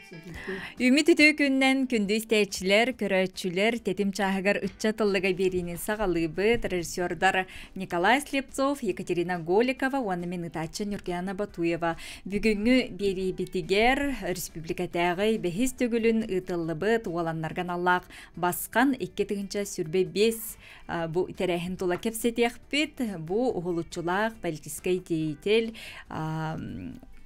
Үмит үтүө күннэн күндү истээччилэр, көрөөччүлэр тэтим чааһыгар ыччат тыллыга биэриини саҕалыыбыт. Режиссердар Николай Слепцов, Екатерина Голикова уонна мин ытааччы Нюргиана Батуева. Бүгүҥҥү биэриибитигэр республикатааҕы бэһис төгүлүн ыытыллыбыт уоланнарга аналлаах Басхан 2025 бу тэрээһин тула кэпсэтиэхпит. Бу уһулуччулаах политическай деятель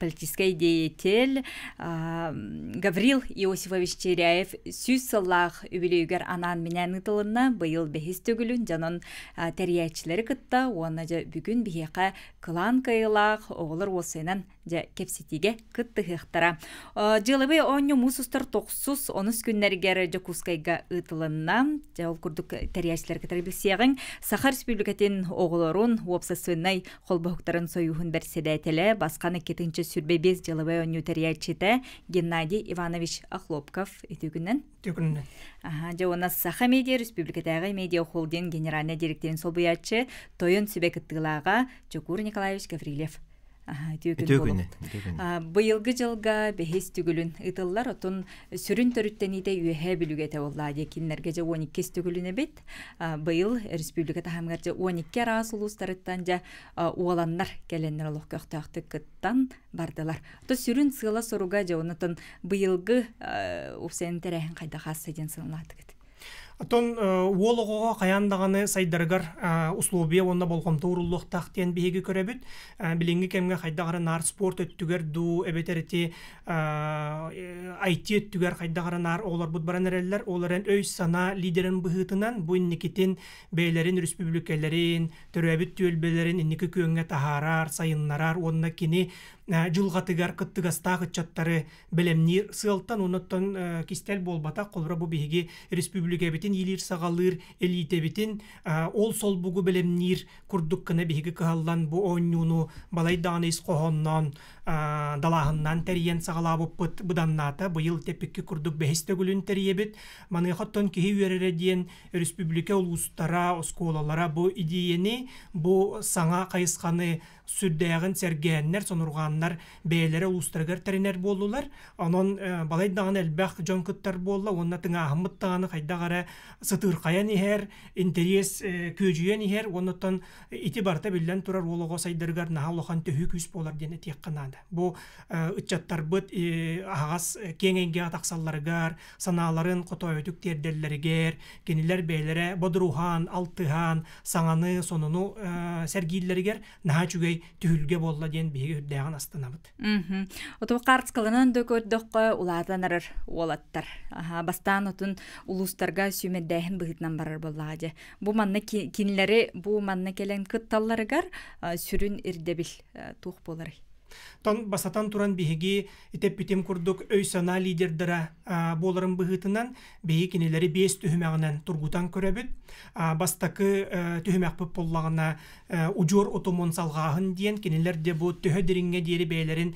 политическай деятель Гаврил Иосифович Черяев 100 сыллаах үбүлүөйүгэр анаан-минээн ыытылынна. Быйыл бэһис төгүлүн дьонун тэрийээччилэри кытта уонна дьэ бүгүн биһиэхэ кылаан кыайыылаах оҕолор уопсайынан дьэ кэпсэтиигэ кыттыһыахтара. Дьыалабыай оонньуу муус устар тохсус онус күннэригэр Дьокуускайга ыытылынна. Дьэ ол курдук тэрийээччилэр кытары билсиэҕиҥ. Саха Республикатын оҕолорун уопсастыбаннай холбоһуктарын сойууһун бэрэссэдээтэлэ, Басхан 2 25 дьыалабыай оонньуу тэрийээччитэ Геннадий Иванович Охлопков үтүө күнүнэн. Үтүө күнүнэн. Аха, дьэ уонна Саха Медиа Республикатааҕы медиа холдинг генеральнай директорын солбуйааччы Тойон сүбэ кыттыылааҕа Чокуур Николаевич Гаврильев. Үтүө күнү. Быйылгы дьылга бэһис түгүлүн ыытыллар, отун сүрүн төрүттэниитэ үөһээ бүлүгэтэ буолла дии кинилэргэ дьэ 12 түгүлүн эбит. Быйыл республика таһымыгар дьэ 12 араас улуустарыттан дьэ уоланнар кэлэннэр олох көхтөөхтүк кыттан бардылар. То сүрүн сыала-соруга дьэ онутун быйылгы уопсайын тэрээһин хайдах аасса диэн сыаналаатыгыт? Оттон уол оҕоҕо хайаан даҕаны сайдарыгар условия уонна болҕомто ууруллуохтаах диэн биһиги көрөбүт. Билиҥҥи кэмҥэ хайдах эрэ наар спорт өттүгэр дуу, эбэтэр ити IT өттүгэр хайдах эрэ наар оҕолорбут баран эрэллэр. Ол эрэн өй-санаа лидерин быһыытынан бу инникитин бэйэлэрин өрөспүүбүлүкэлэрин, төрөөбүт түөлбэлэрин инники күөҥҥэ таһаарар, сайыннарар уонна кини дьылҕатыгар кыттыгастаах ыччаттары бэлэмниир сыалтан оннуттан кистэл буолбатах холобура бу биһиги республикабытын иилиир-саҕалыыр элиитэбитин ол солбугу бэлэмниир курдук гына биһиги кыһаллан бу оонньууну балай даҕаны ис хоһоонноон далааһыннаан тэрийэн саҕалаабыппыт быданнаата быйыл тэппикки курдук бэһис төгүлүн тэрийэбит маныаха оттон киһи үөрэрэ диэн республика улуустара оскуолалара бу идиэйэни бу саҥа хайысханы сүрдээҕин сэргээннэр, сонурҕааннар бэйэлэрэ улуустарыгар тэринэр буоллулар. Онон балай даҕаны элбэх дьон кыттар буолла уонна тыҥааһыммыт даҕаны хайдах эрэ сытыырхайан иһэр, интэриэс күөдьүйэн иһэр уонна оттон ити барыта биллэн турар уол оҕо сайдарыгар наһаа улахан төһүү күүс буолар диэн этиэххэ наада. Бу ыччаттарбыт аһаҕас киэҥ эйгэҕэ тахсалларыгар, санааларын хотоойутук тиэрдэллэригэр, кинилэр бэйэлэрэ бодоруһан, алтыһан, саҥаны, сонуну сэргииллэригэр наһаа үчүгэй түһүлгэ буолла диэн биһиги үрдээҕин астынабыт. Оту картскаланан да көрдөххө улаатан арар уолаттар. Аха, бастаан отун улуустарга сүүмэрдээһин быһыытынан барар буоллаҕа дьэ. Бу манна кинилэри бу манна кэлэн кытталларыгар сүрүн ирдэбил туох буоларый? Тон басатан туран биһиги итеппитим курдук өй-санаа лидердара буоларын быһыытынан биһиги кинилэри биэс түһүмэҕинэн тургутан көрөбүт. Бастакы түһүмэхпит буоллаҕына удьуор утумун салҕааһын диэн кинилэр де бу төһө дириҥҥэ диэри бэйэлэрин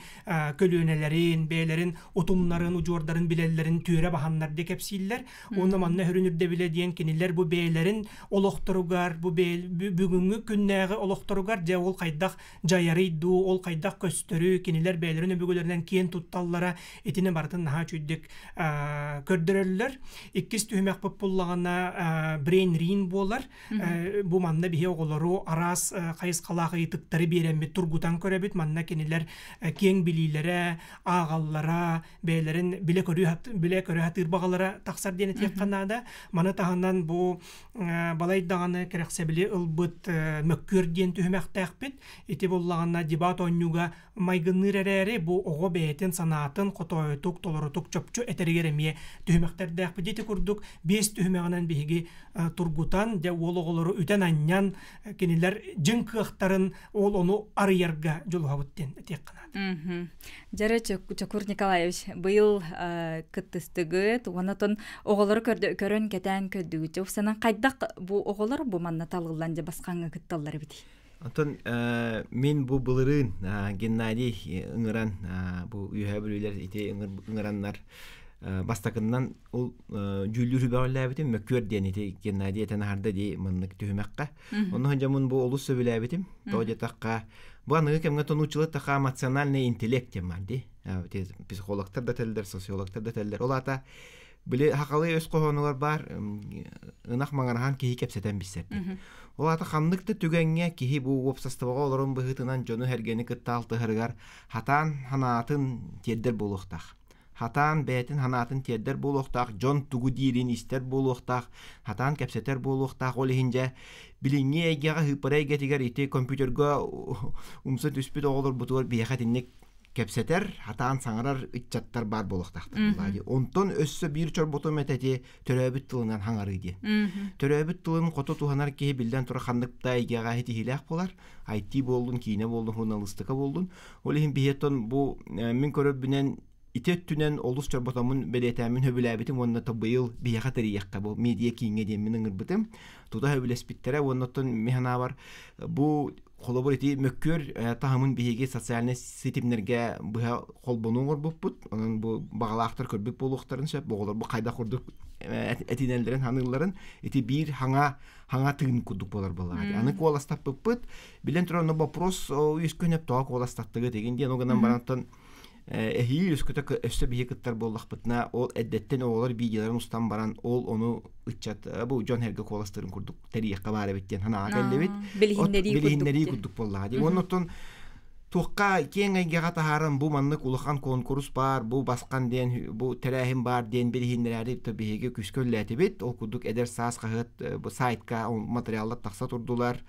көлүөнэлэрин, бэйэлэрин утумнарын, удьуордарын билэллэрин түөрэ баһаннар де кэпсииллэр. Уонна манна хөрүн үрдэбилэ диэн кинилэр бу бэйэлэрин олохторугар, бу бүгүҥҥү күннээҕи олохторугар дьэ ол хайдах дьайарый дуу, ол хайдах көстөрүй, кинилэр бэйэлэрин өбүгэлэринэн киэн тутталлара итини барытын наһаа үчүгдүк көрдөрөллөр. Иккис түһүмэхпит буллаҕына brain рин буолар. Бу манна биһи оҕолору араас хайысхалаах ыйытыктары биэрэммит тургутан көрөбүт. Манна кинилэр киэҥ билиилэрэ, ааҕаллара, бэйэлэрин билэ көрүү хатыыр баҕалара тахсар диэн этиэххэ наада. Маны таһынан бу балай даҕаны кэрэхсэбили ылбыт мөккүөр диэн түһүмэхтээхпит. Ити буоллаҕына дебат оонньууга майгынныыр эрээри бу оҕо бэйэтин санаатын хотоойутук, толорутук чопчу этэригэр эмиэ түһүмэхтэрдээхпит. Ити курдук биэс түһүмэҕинэн биһиги тургутан, дьэ уол оҕолору үтэн-анньан кинилэр дьиҥ кыахтарын ол ону арыйарга дьулуһабыт диэн этиэххэ наада. Дьэрэ Чокур Николаевич, быйыл кыттыстыгыт, уонна оҕолору көрөн кэтээн көрдүгүт. Упсанан хайдах бу оҕолор бу манна талыллан дьэ басхаҥҥа кытталлар эбитий? Онтон мин бу былырыын Геннадий ыҥыран бу үөһээ бүлүүлэр ити ыҥыраннар Бастакыннан ол дьүүллүүр сүбэҕэлээбитим мөккүөр диэн ити Геннадий этэн аһарда дии маннык түһүмэххэ. Онно дьомун бу олус сөбүлээбитим. Тоҕо диэтэххэ, бу аныгы кэмҥэ тонууччулар таха эмоциональный интеллект диэн баар дии. Психологтар да этэллэр, социологтар да этэллэр. Ол аата били хахалыы өс хоһоонугар баар ынах маҥараһан киһи кэпсэтэн билсэр диэн. Ол аата ханнык да түгэҥҥэ киһи бу уопсастыбаҕа олорон быһыытынан дьону-сэргэни кытта алтыһарыгар хатаан ханаатын тиэрдэр буолуохтаах. Хатаан бэйэтин санаатын тиэрдэр буолуохтаах, дьон тугу диирин истэр буолуохтаах, хатаан кэпсэтэр буолуохтаах. Ол иһин дьэ билиҥҥи эйгэҕэ сыыппара эйгэтигэр ити компьютерга умса түспүт оҕолорбутугар биһиэхэ итинник кэпсэтэр, хатаан саҥарар ыччаттар баар буолуохтаахтар буоллаа дии. Онтон өссө биир чорботум этэ ити төрөөбүт тылынан хаҥарыы диэн. Төрөөбүт тылын хото туһанар киһи биллэн турар ханнык да эйгэҕэ ситиһиилээх буолар. IT буоллун, киинэ буоллун, журналистика буоллун. Ол иһин биһиэттэн бу мин көрөрбүнэн ити өттүнэн олус чорботоммун бэлиэтээммин сөбүлээбитим уонна то быйыл биһиэхэ тэрийиэххэ бу медиа кииҥҥэ диэммин ыҥырбытым. Тута сөбүлэспиттэрэ уонна оттон мин санаабар бу холобур ити мөккүөр таһымын биһиги социальнай ситимнэргэ быһа холбонуу оҥорбуппут. Онон бу баҕалаахтар көрбүт буолуохтарын сөп. Оҕолор бу хайдах курдук этинэллэрин ханыылларын ити биир хаҥа хаҥа тыын курдук буолар буоллаҕа. Аны куоластаппыппыт. Билэн туран вопрос үс күн тоҕо куоластаттыгыт игин диэн ол гынан барантан эһиил өскөтө өссө биһи кыттар буоллахпытына ол эрдэттэн оҕолор видеоларын устан баран ол ону ыччат бу дьон эргэ куоластырын курдук тэрийиэххэ баар эбит диэн санааҕа кэллибит. Билиһиннэрии курдук буоллаҕа дии. Оннуттан туохха киэҥ эйгэҕэ таһааран бу маннык улахан куонкурус баар, бу басхан диэн, бу тэрээһин баар диэн билиһиннэрээри биһиги күүскэ үлэлээтибит. Ол курдук эдэр саас хаһыат бу сайтка материаллар тахса турдулар.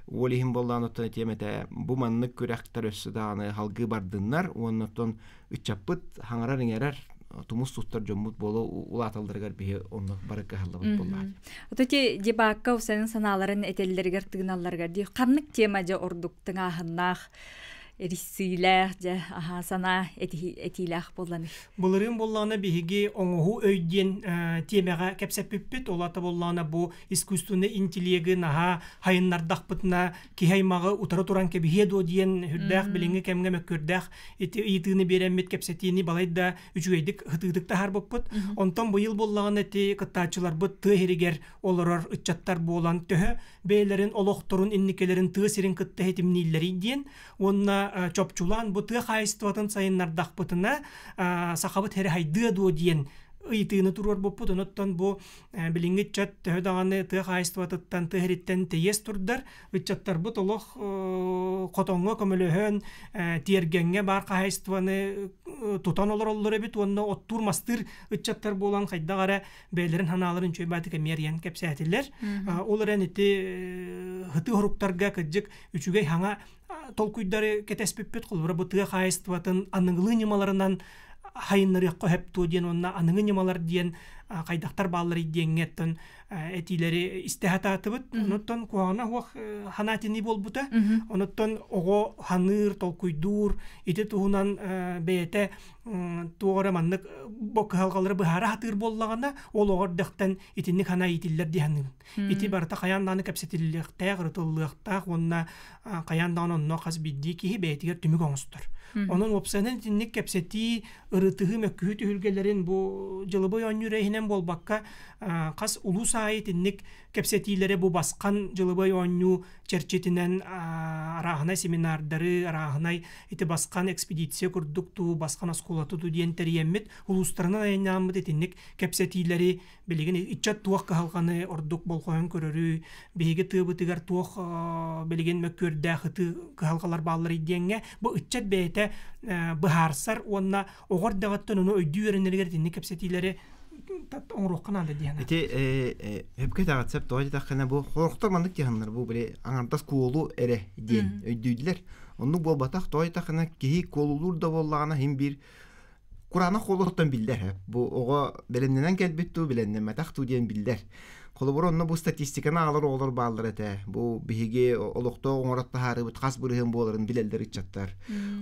Ол иһин буоллаан оттон этиэм этэ, бу маннык күрэхтэр өссө даҕаны халгыы бардыннар уонна оттон ыччаппыт хаҥарар-иҥэрэр тумус туттар дьоммут буола улааталларыгар биһи онно бары кыһаллабыт буоллаҕа. Ото ти дебакка усанын санааларын этэллэригэр тыыналларыгар дии ханнык тема дьэ ордук тыҥааһыннаах эриссиилээх дьэ аһаа санаа этиилээх буолланый? Былырыын буоллаҕына биһиги оҥоһуу өй диэн тиэмэҕэ кэпсэппиппит. Ол аата буоллаҕына бу искусственный интеллеги наһаа хайыннардахпытына киһи аймаҕы утары туран кэбиһиэ дуо диэн үрдээх билиҥҥи кэмҥэ мөккүөрдээх ити ыйытыыны биэрэммит кэпсэтиини балайда үчүгэйдик ытыытык таһаарбыппыт. Онтон быйыл буоллаҕына ити кыттааччыларбыт тыа иһигэр олорор ыччаттар буолан төһө бэйэлэрин олохторун инникилэрин тыа сирин кытта ситимнииллэрий диэн уонна чопчулаан бу тыа хаһаайыстыбатын сайыннардахпытына сахабыт сирэ хайдыа дуо диэн ыйытыыны туруорбуппут. Онуттан бу билиҥҥи ыччат төһө даҕаны тыа хаһаайыстыбатыттан, тыа сириттэн тэйиэс турдар, ыччаттарбыт олох хотоҥҥо көмөлөһөн, тиэргэҥҥэ баар хаһаайыстыбаны тутан олороллор эбит уонна оттуур-мастыыр ыччаттар буолан хайдах эрэ бэйэлэрин санааларын үчүгэй баатык эмиэ эрийэн кэпсээтилэр. Ол эрэн ити һытыы хоруктарга кырдьык үчүгэй хаҥа толкуйдары кэтэспиппит холобура бу тыа хаһаайыстыбатын аныгылыы ньымаларынан хайыннарыахха сөп дуо диэн уонна аныгы ньымалар диэн хайдахтар баалларый диэҥҥэ этиилэри истэ сатаатыбыт. Онуттан куһаҕана суох ханаатинии буолбута. Онуттан оҕо ханыыр, толкуйдуур, ити туһунан бэйэтэ туох эрэ маннык бу кыһалҕалары быһаара сатыыр буоллаҕына, ол оҕо эрдэхтэн итинник санаа иитиллэр дии саныыбын. Ити барыта хайаан даҕаны кэпсэтиллиэхтээх, ырытыллыахтаах уонна хайаан даҕаны онно хас биирдии киһи бэйэтигэр түмүк оҥостор. Онон уопсайынан итинник кэпсэтии, ырытыһыы, мөккүһүү түһүлгэлэрин бу дьылыбай оонньуур иһинэн буолбакка, хас улуус аайы итинник кэпсэтиилэри бу басхан дьылыбай оонньуу чэрчитинэн арааһынай семинардары, арааһынай ити басхан экспедиция курдук туу, басхан оскуолаты туу диэн тэрийэммит, улуустарынан айаннааммыт итинник кэпсэтиилэри билигин ыччат туох кыһалҕаны ордук болҕойон көрөрүй, биһиги тыабытыгар туох билигин мөккүөрдээх ытыы кыһалҕалар баалларый диэҥҥэ бу ыччат бэйэтэ быһаарсар уонна оҕо эрдэҕиттэн ону өйдүү үөрэнэригэр итинник кэпсэтиилэри оҥоруохха наада диэн. Ити хөпкө таҕат сөп тоҕо диэтэххинэ бу хорохтор маннык тиһаннар бу били аҥардас куолу эрэ диэн өйдүүллэр. Оннук буолбатах тоҕо диэтэххинэ киһи куолулуур да буоллаҕына иһин биир кураанах куолуттан биллэр. Бу оҕо бэлэмнэнэн кэлбит дуу, бэлэмнэммэтэх дуу диэн биллэр. Холобур, онно бу статистиканы аҕалар оҕолор бааллар этэ. Бу биһиги олохтоох оҥорот таһаарыыбыт хас бырыһыан буоларын билэллэр ыччаттар.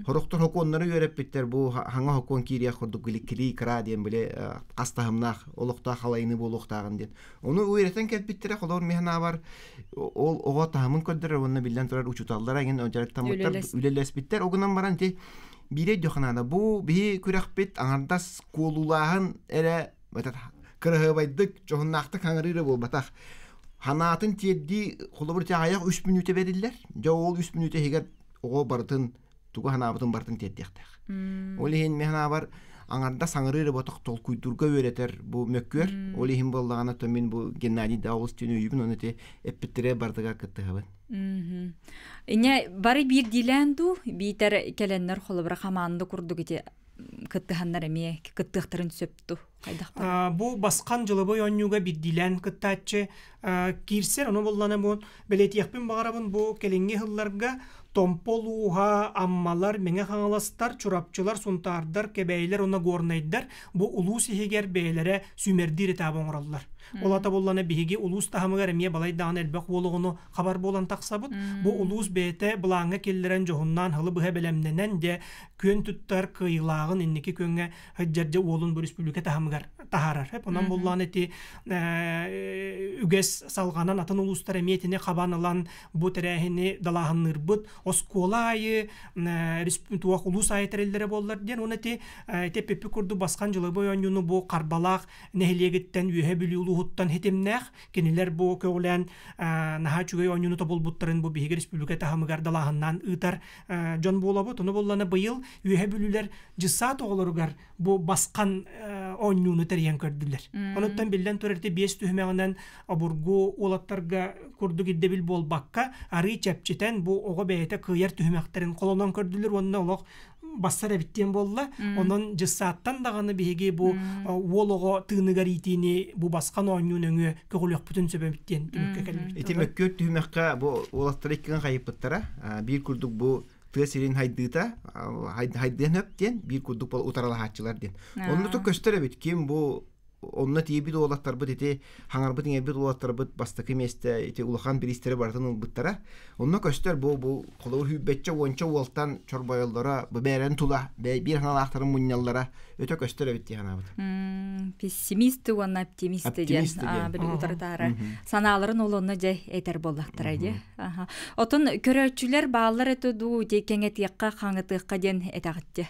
Сорохтор хокуоннары үөрэппиттэр. Бу хаҥа хокуон киириэх курдук кили кыра диэн били хас таһымнаах олохтоох халайыны буолуохтааҕын диэн. Ону үөрэтэн кэлбиттэрэ холобур мин санаабар ол оҕо таһымын көрдөрөр уонна биллэн турар учууталлара эҥин дьарыктаммыттар, үлэлэспиттэр. Ол гынан баран ити. Биирэй дьоханаада бу биһи күрэхпит аҥардас куолулааһын эрэ кыраһыабайдык, дьоһуннаахтык хаҥырыыра буолбатах. Ханаатын тиэрдии холобур аҕыйах үс мүнүүтэ бэриллэр. Дьэ ол үс мүнүүтэ иһигэр оҕо барытын тугу санаабытын барытын тиэрдиэхтээх. Ол иһин мин санаабар аҥардас саҥарыы эрэ ботох толкуйдуурга үөрэтэр бу мөккүөр. Ол иһин буоллаҕына то мин бу Геннадий да олус түн өйүүбүн ону ити эппиттэрэ барытыгар кыттыһабын. Ине бары биирдиилээн дуу биитэр кэлэннэр холобура хамаанда курдук ити кыттыһаннар эмиэ кыттыахтарын сөп дуу хайдах Бу басхан дьылыбой оонньууга биирдиилээн кыттааччы киирсэр ону буллана бу бэлиэтиэхпин баҕарабын бу кэлиҥҥи сылларга Томпо улууһа, Аммалар, Мэҥэ Хаҥаластар, Чурапчылар, Сунтаардар, Кэбээйилэр уонна Горнайдар бу улуус иһигэр бэйэлэрэ сүүмэрдиир этабы оҥороллор. Ол ата буллана биһиги улуус таһымыгар эмиэ балай даҕаны элбэх уол оҕону хабар буолан тахсабыт. Бу улуус бэйэтэ былааҥҥа киллэрэн дьоһуннаан һылы быһа бэлэмнэнэн дьэ күөн туттар кыайыылааҕын инники күөҥҥэ сылдьар уолун бу республика таһымыгар таһаарар. Онон буллаан ити үгэс салҕанан атын улуустар эмиэ итини хабан ылан бу тэрээһини далааһынныырбыт оскуола аайы туох улуус аайы тэриллэрэ буоллар диэн уонна ити ити эппиппит курдук басхан дьылыбой оонньууну бу Харбалаах нэһилиэгиттэн Үөһэ Бүлүү улууһуттан хитимнээх кинилэр бу көҕүлээн наһаа үчүгэй оонньууну тобулбуттарын бу биһиги республика таһымыгар далааһыннаан ыытар дьон буолабыт. Ону буллана быйыл Үөһэ Бүлүүлэр дьыссаат оҕолоругар бу басхан оонньууну тэрийэн көрдүлэр. Онуттан биллэн турар ити биэс түһүмэҕинэн обургу уолаттарга курдук ирдэбил буолбакка, арыы чэпчэтэн бу оҕо бэйэтэ кыайар түһүмэхтэрин холонон көрдүлэр уонна олох бассар эбит диэн буолла. Онон дьыссааттан даҕаны биһиги бу уол оҕо тыыныгар иитиини бу басхан оонньуу нөҥүө көҕүлүөхпүтүн сөп эбит диэн түмүккэ кэллибит. Ити мөккүөр түһүмэххэ бу уолаттары иккигэн хайыппыттара. Биир курдук бу тыа сирин хайдыыта хайдыан өп диэн биир курдук утаралаһааччылар диэн. Онно то көстөр эбит ким бу онно тиийбит уолаттарбыт ити хаҥарбыт иҥэрбит уолаттарбыт бастакы миэстэ ити улахан бириистэри барытын ылбыттара. Онно көстөр бу бу холобур сүүрбэччэ уонча уолтан чорбойоллоро бу бээрэн тула биир ханалаахтарын мунньаллара өтө көстөр эбит дии санаабыт. Пессимисты уонна оптимисты диэн били утарытаары санааларын ол онно дьэ этэр буоллахтара дии. Отон көрөөччүлэр бааллар этэ дуу дии кэҥэтиэххэ хаҥатыахха диэн этэҕитти.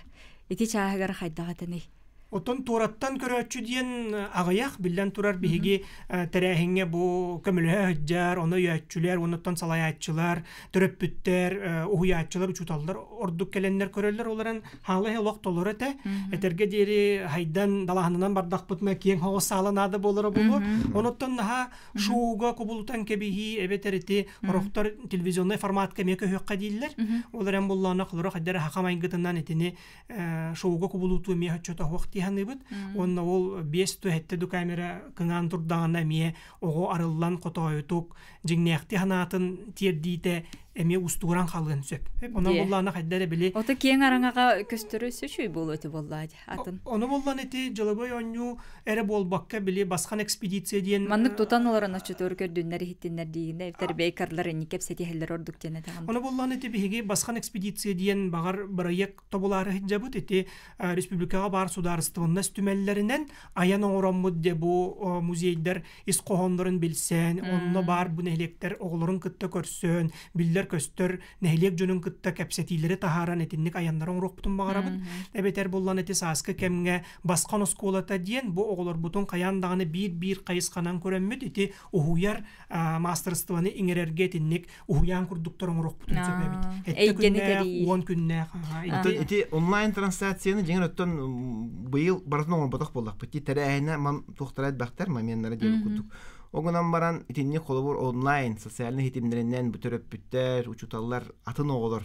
Ити чааһыгар хайдах этиний? Оттон туораттан көрөөччү диэн аҕыйах, биллэн турар биһиги тэрээһиҥҥэ бу көмөлөһө сылдьар, ону өйөөччүлэр, оннуттан салайааччылар, төрөппүттэр, уһуйааччылар, учууталлар ордук кэлэннэр көрөллөр. Ол эрэн хаалай олох толору этэ. Этэргэ диэри хайдан далааһынынан бардахпытына киэҥ хоҕус саала наада буолара буолуо. Онуттан наһаа шоуга кубулутан кэбиһии эбэтэр ити орохтор телевизионнай форматка эмиэ көһүөххэ дииллэр. Ол эрэн буллаана холоро хайдара хаха майгытынан итини шоуга кубулутуу эмиэ оччото оһох дии саныыбыт. Уонна ол биэс түһэттэ ду камера кыҥаан турдаҕына эмиэ оҕо арыллан хотоойутук дьиҥнээхти санаатын тиэрдиитэ эмиэ устугуран хаалыан сөп. Онон буллаана хайда эрэ били Ото киэҥ араҥаҕа көстөрө өссө үчүгэй буолуо этэ буоллаа атын. Ону буллан ити дьылыбай оонньуу эрэ буолбакка били басхан экспедиция диэн Маннык тутан олорон оччотугар көрдүннэр иһиттиннэр диигинэ эбэтэр бейкерлар инник кэпсэтиһэллэр ордук диэн этэҕин. Ону буллан ити биһиги басхан экспедиция диэн баҕар бырайыак тобулаары сылдьабыт ити республикаҕа баар судаарыстыбаннас түмэллэринэн айан оҥороммут де бу музейдар ис хоһооннорун билсэн онно баар бу нэһилиэктэр оҕолорун кытта көрсөн биллэр-көстөр нэһилиэк дьонун кытта кэпсэтиилэри таһааран итинник айаннары оҥоруохпутун баҕарабыт эбэтэр буллан ити сааскы кэмҥэ басхан оскуолата диэн бу оҕолорбутун хайаан даҕаны биир-биир хайысханан көрөммүт ити уһуйар маастарыстыбаны иҥэрэргэ итинник уһуйаан курдуктар оҥоруохпутун сөп эбит. Эттэ күннээх, уон күннээх. Ити онлайн трансляцияны дьиҥэр оттон быйыл барытын оҥорботох буоллахпыт. Тэрээһинэ мам туохтара элбэхтэр моменнара диэн курдук. Ол гынан баран итинник холобур онлайн социальнай ситимнэринэн бу төрөппүттэр, учууталлар, атын оҕолор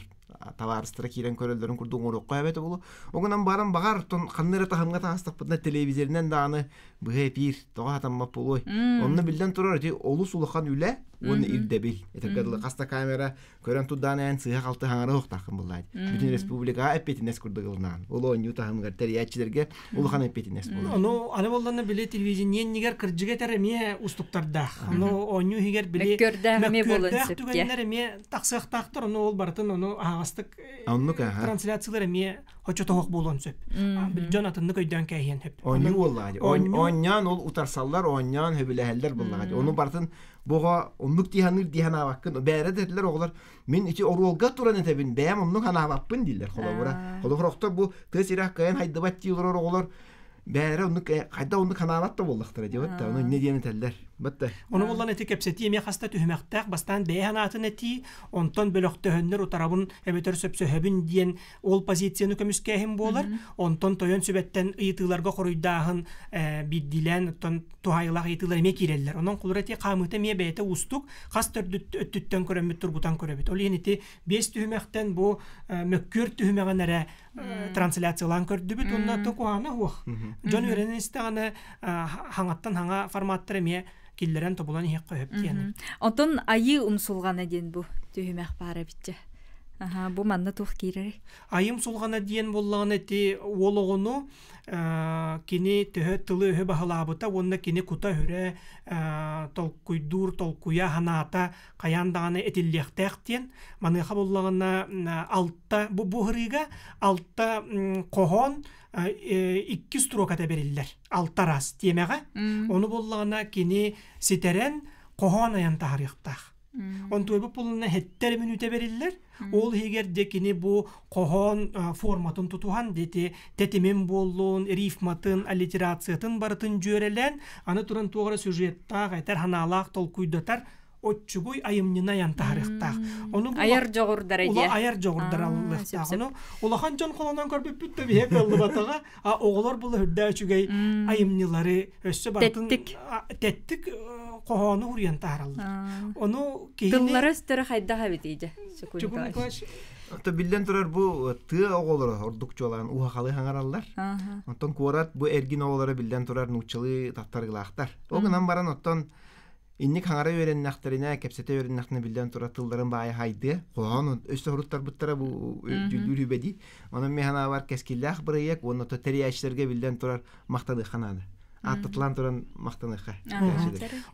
табаарыстара киирэн көрөллөрүн курдук оҥоруохха эбэтэ буолуо. Ол гынан баран баҕар тон ханна эрэ таһымҥа таҕыстахпытына телевизоринэн даҕаны быһа эпиир тоҕо хатаммат буолуой. Онно биллэн турар ити олус улахан үлэ уонна ирдэбил. Этэргэ дылы хаста камера көрөн турдаан эн сыыһа-халты хаҥара уохтааххын буллаат. Бүтүн республикаҕа эппиэтинэс курдук ылынаан. Ол оонньуу таһымыгар тэрийээччилэргэ улахан эппиэтинэс буолар. Ону аны боллонно били телевидениеннигэр кырдьыга этэр эмиэ устуктардаах. Ону оонньуу иһигэр били мөккүөрдээх түгэннэр эмиэ тахсыахтаахтар. Ону ол барытын ону аһаҕастык Оннук трансляциялар эмиэ. Оччотоһох буолуон сөп. Дьон атыннык өйдөөн кээһиэн сөп. Оонньуу буоллаҕа дии. Оонньоон ол утарсаллар, оонньоон сөбүлэһэллэр буоллаҕа дии. Ону барытын буга оннук дии саныыр дии санаабаккын. Бээрэ да этилэр оҕолор мин ити оруолга туран этэбин, бэйэм оннук санаабаппын дииллэр холобура. Холобура бу тыа сирэ кыайан хайдыбат дии олорор оҕолор бээрэ оннук хайда оннук санаабат да буоллахтара диэбит да ону инньэ диэн этэллэр батта Ону буллан эти кэпсэтии эмиэ хаста түһүмэхтээх бастаан бэйэ санаатын этии, онтон бөлөхтөһөннөр утарабын эбэтэр сөпсөһөбүн диэн ол позицияны көмүскээһин буолар. Онтон тойон сүбэттэн ыйытыыларга хоруйдааһын биирдиилээн оттон туһаайылаах ыйытыылар эмиэ киирэллэр. Онон холура ити хаамыыта эмиэ бэйэтэ уустук, хас төрдүт өттүттэн көрөммүт тургутан көрөбүт. Ол иһин ити биэс түһүмэхтэн бу мөккүөр түһүмэҕин эрэ трансляциялаан көрдүбүт уонна то куһаҕана суох. Дьон үөрэнэн истэҕинэ хаҥаттан хаҥа форматтар эмиэ киллэрэн тобулан иһиэххэ сөп диэн. Онтон айыы умсулҕана диэн бу түһүмэх баара эбитчэ. Аха, бу манна туох киирэрий? Айыы умсулҕана диэн буоллаҕына ити уол оҕону кини төһө тылы-өһү баһылаабыта уонна кини кута-сүрэ толкуйдуур толкуйа санаата хайаан даҕаны этиллиэхтээх диэн маныаха буоллаҕына алта бу буһарыыга алта хоһоон икки строката бэриллэр алта араас тиэмэҕэ ону буоллаҕына кини ситэрэн хоһоон айан таһаарыахтаах Онтуойбут булунна хэттэр мүнүүтэ бэриллэр. Ол иһигэр дьэ кини бу хоһоон форматын тутуһан дети тэтимин буоллун, рифматын, аллитерациятын барытын дьүөрэлээн, аны туран туох эрэ сюжеттаах, этэр ханаалаах толкуйдатар оччугуй айымньыны айан таһарыахтаах. Ону айар дьоҕурдара диэ. Айар дьоҕурдара аллыахтаах. Ону улахан дьон холонон көрбүппүт да биһэ кыаллыбатаҕа. А оҕолор була үрдээ үчүгэй айымньылары өссө барытын тэттик тэттик хоһоону уруйан таһараллар. Ону киһини тыллара өстөрө хайдах эбитий дьэ Чукун Николаевич Ото биллэн турар бу тыа оҕолоро ордук чуолаан уһахалы хаҥараллар. Оттон куорат бу эргин оҕолоро биллэн турар нууччалыы таттарыылаахтар. Ол гынан баран оттон Инник хаҥара үөрэннэхтэринэ, кэпсэтэ үөрэннэхтэринэ биллэн турар тылларын баайа хайдыа. Хоһоон өссө хоруттарбыттара бу дьүүллүүр үбэди. Онон мин санаабар кэскиллээх бырайыак уонна то тэрийээччилэргэ биллэн турар махтаныахха наада. Ааттатылаан туран махтаныахха.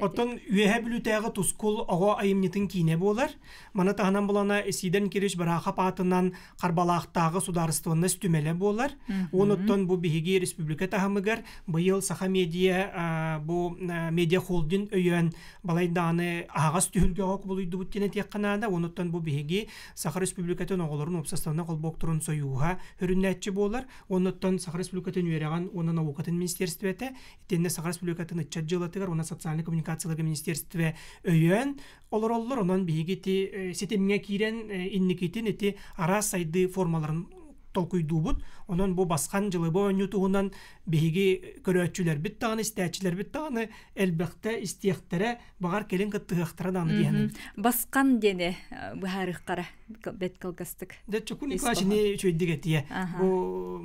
Оттон Үөһээ Бүлүүтээҕи Тускул оҕо айымньытын киинэ буолар. Маны таһынан булана Сидор Никитич Барахов аатынан Харбалаахтааҕы судаарыстыбаннас түмэлэ буолар. Онуттан бу биһиги республика таһымыгар быйыл Саха медиа бу медиа холдинг өйөөн балайдааны аһаҕас түһүлгэҕэ кубулуйдубут диэн этиэххэ наада. Онуттан бу биһиги Саха Республикатын оҕолорун уопсастыбаннай холбоһуктарын сойууһа хөрүннээччи буолар. Онуттан Саха Республикатын үөрэҕин уонна наукатын министерствота итиэннэ Саха Республикатын ыччат дьыалатыгар уонна социальнай коммуникацияларга министерство өйөөн олороллор. Онон биһиги ити ситимҥэ киирэн инникитин ити араас сайдыы формаларын толкуйдуубут. Онон бу басхан дьылыба оонньуу туһунан биһиги көрөөччүлэрбит даҕаны, истээччилэрбит даҕаны элбэхтэ истиэхтэрэ, баҕар кэлин кыттыһыахтара даҕаны диэһэн. Басхан диэни быһаарыаххара бэт кылгастык. Дэ Чукун Николаевич ини үчүгэйдик этиэ. Бу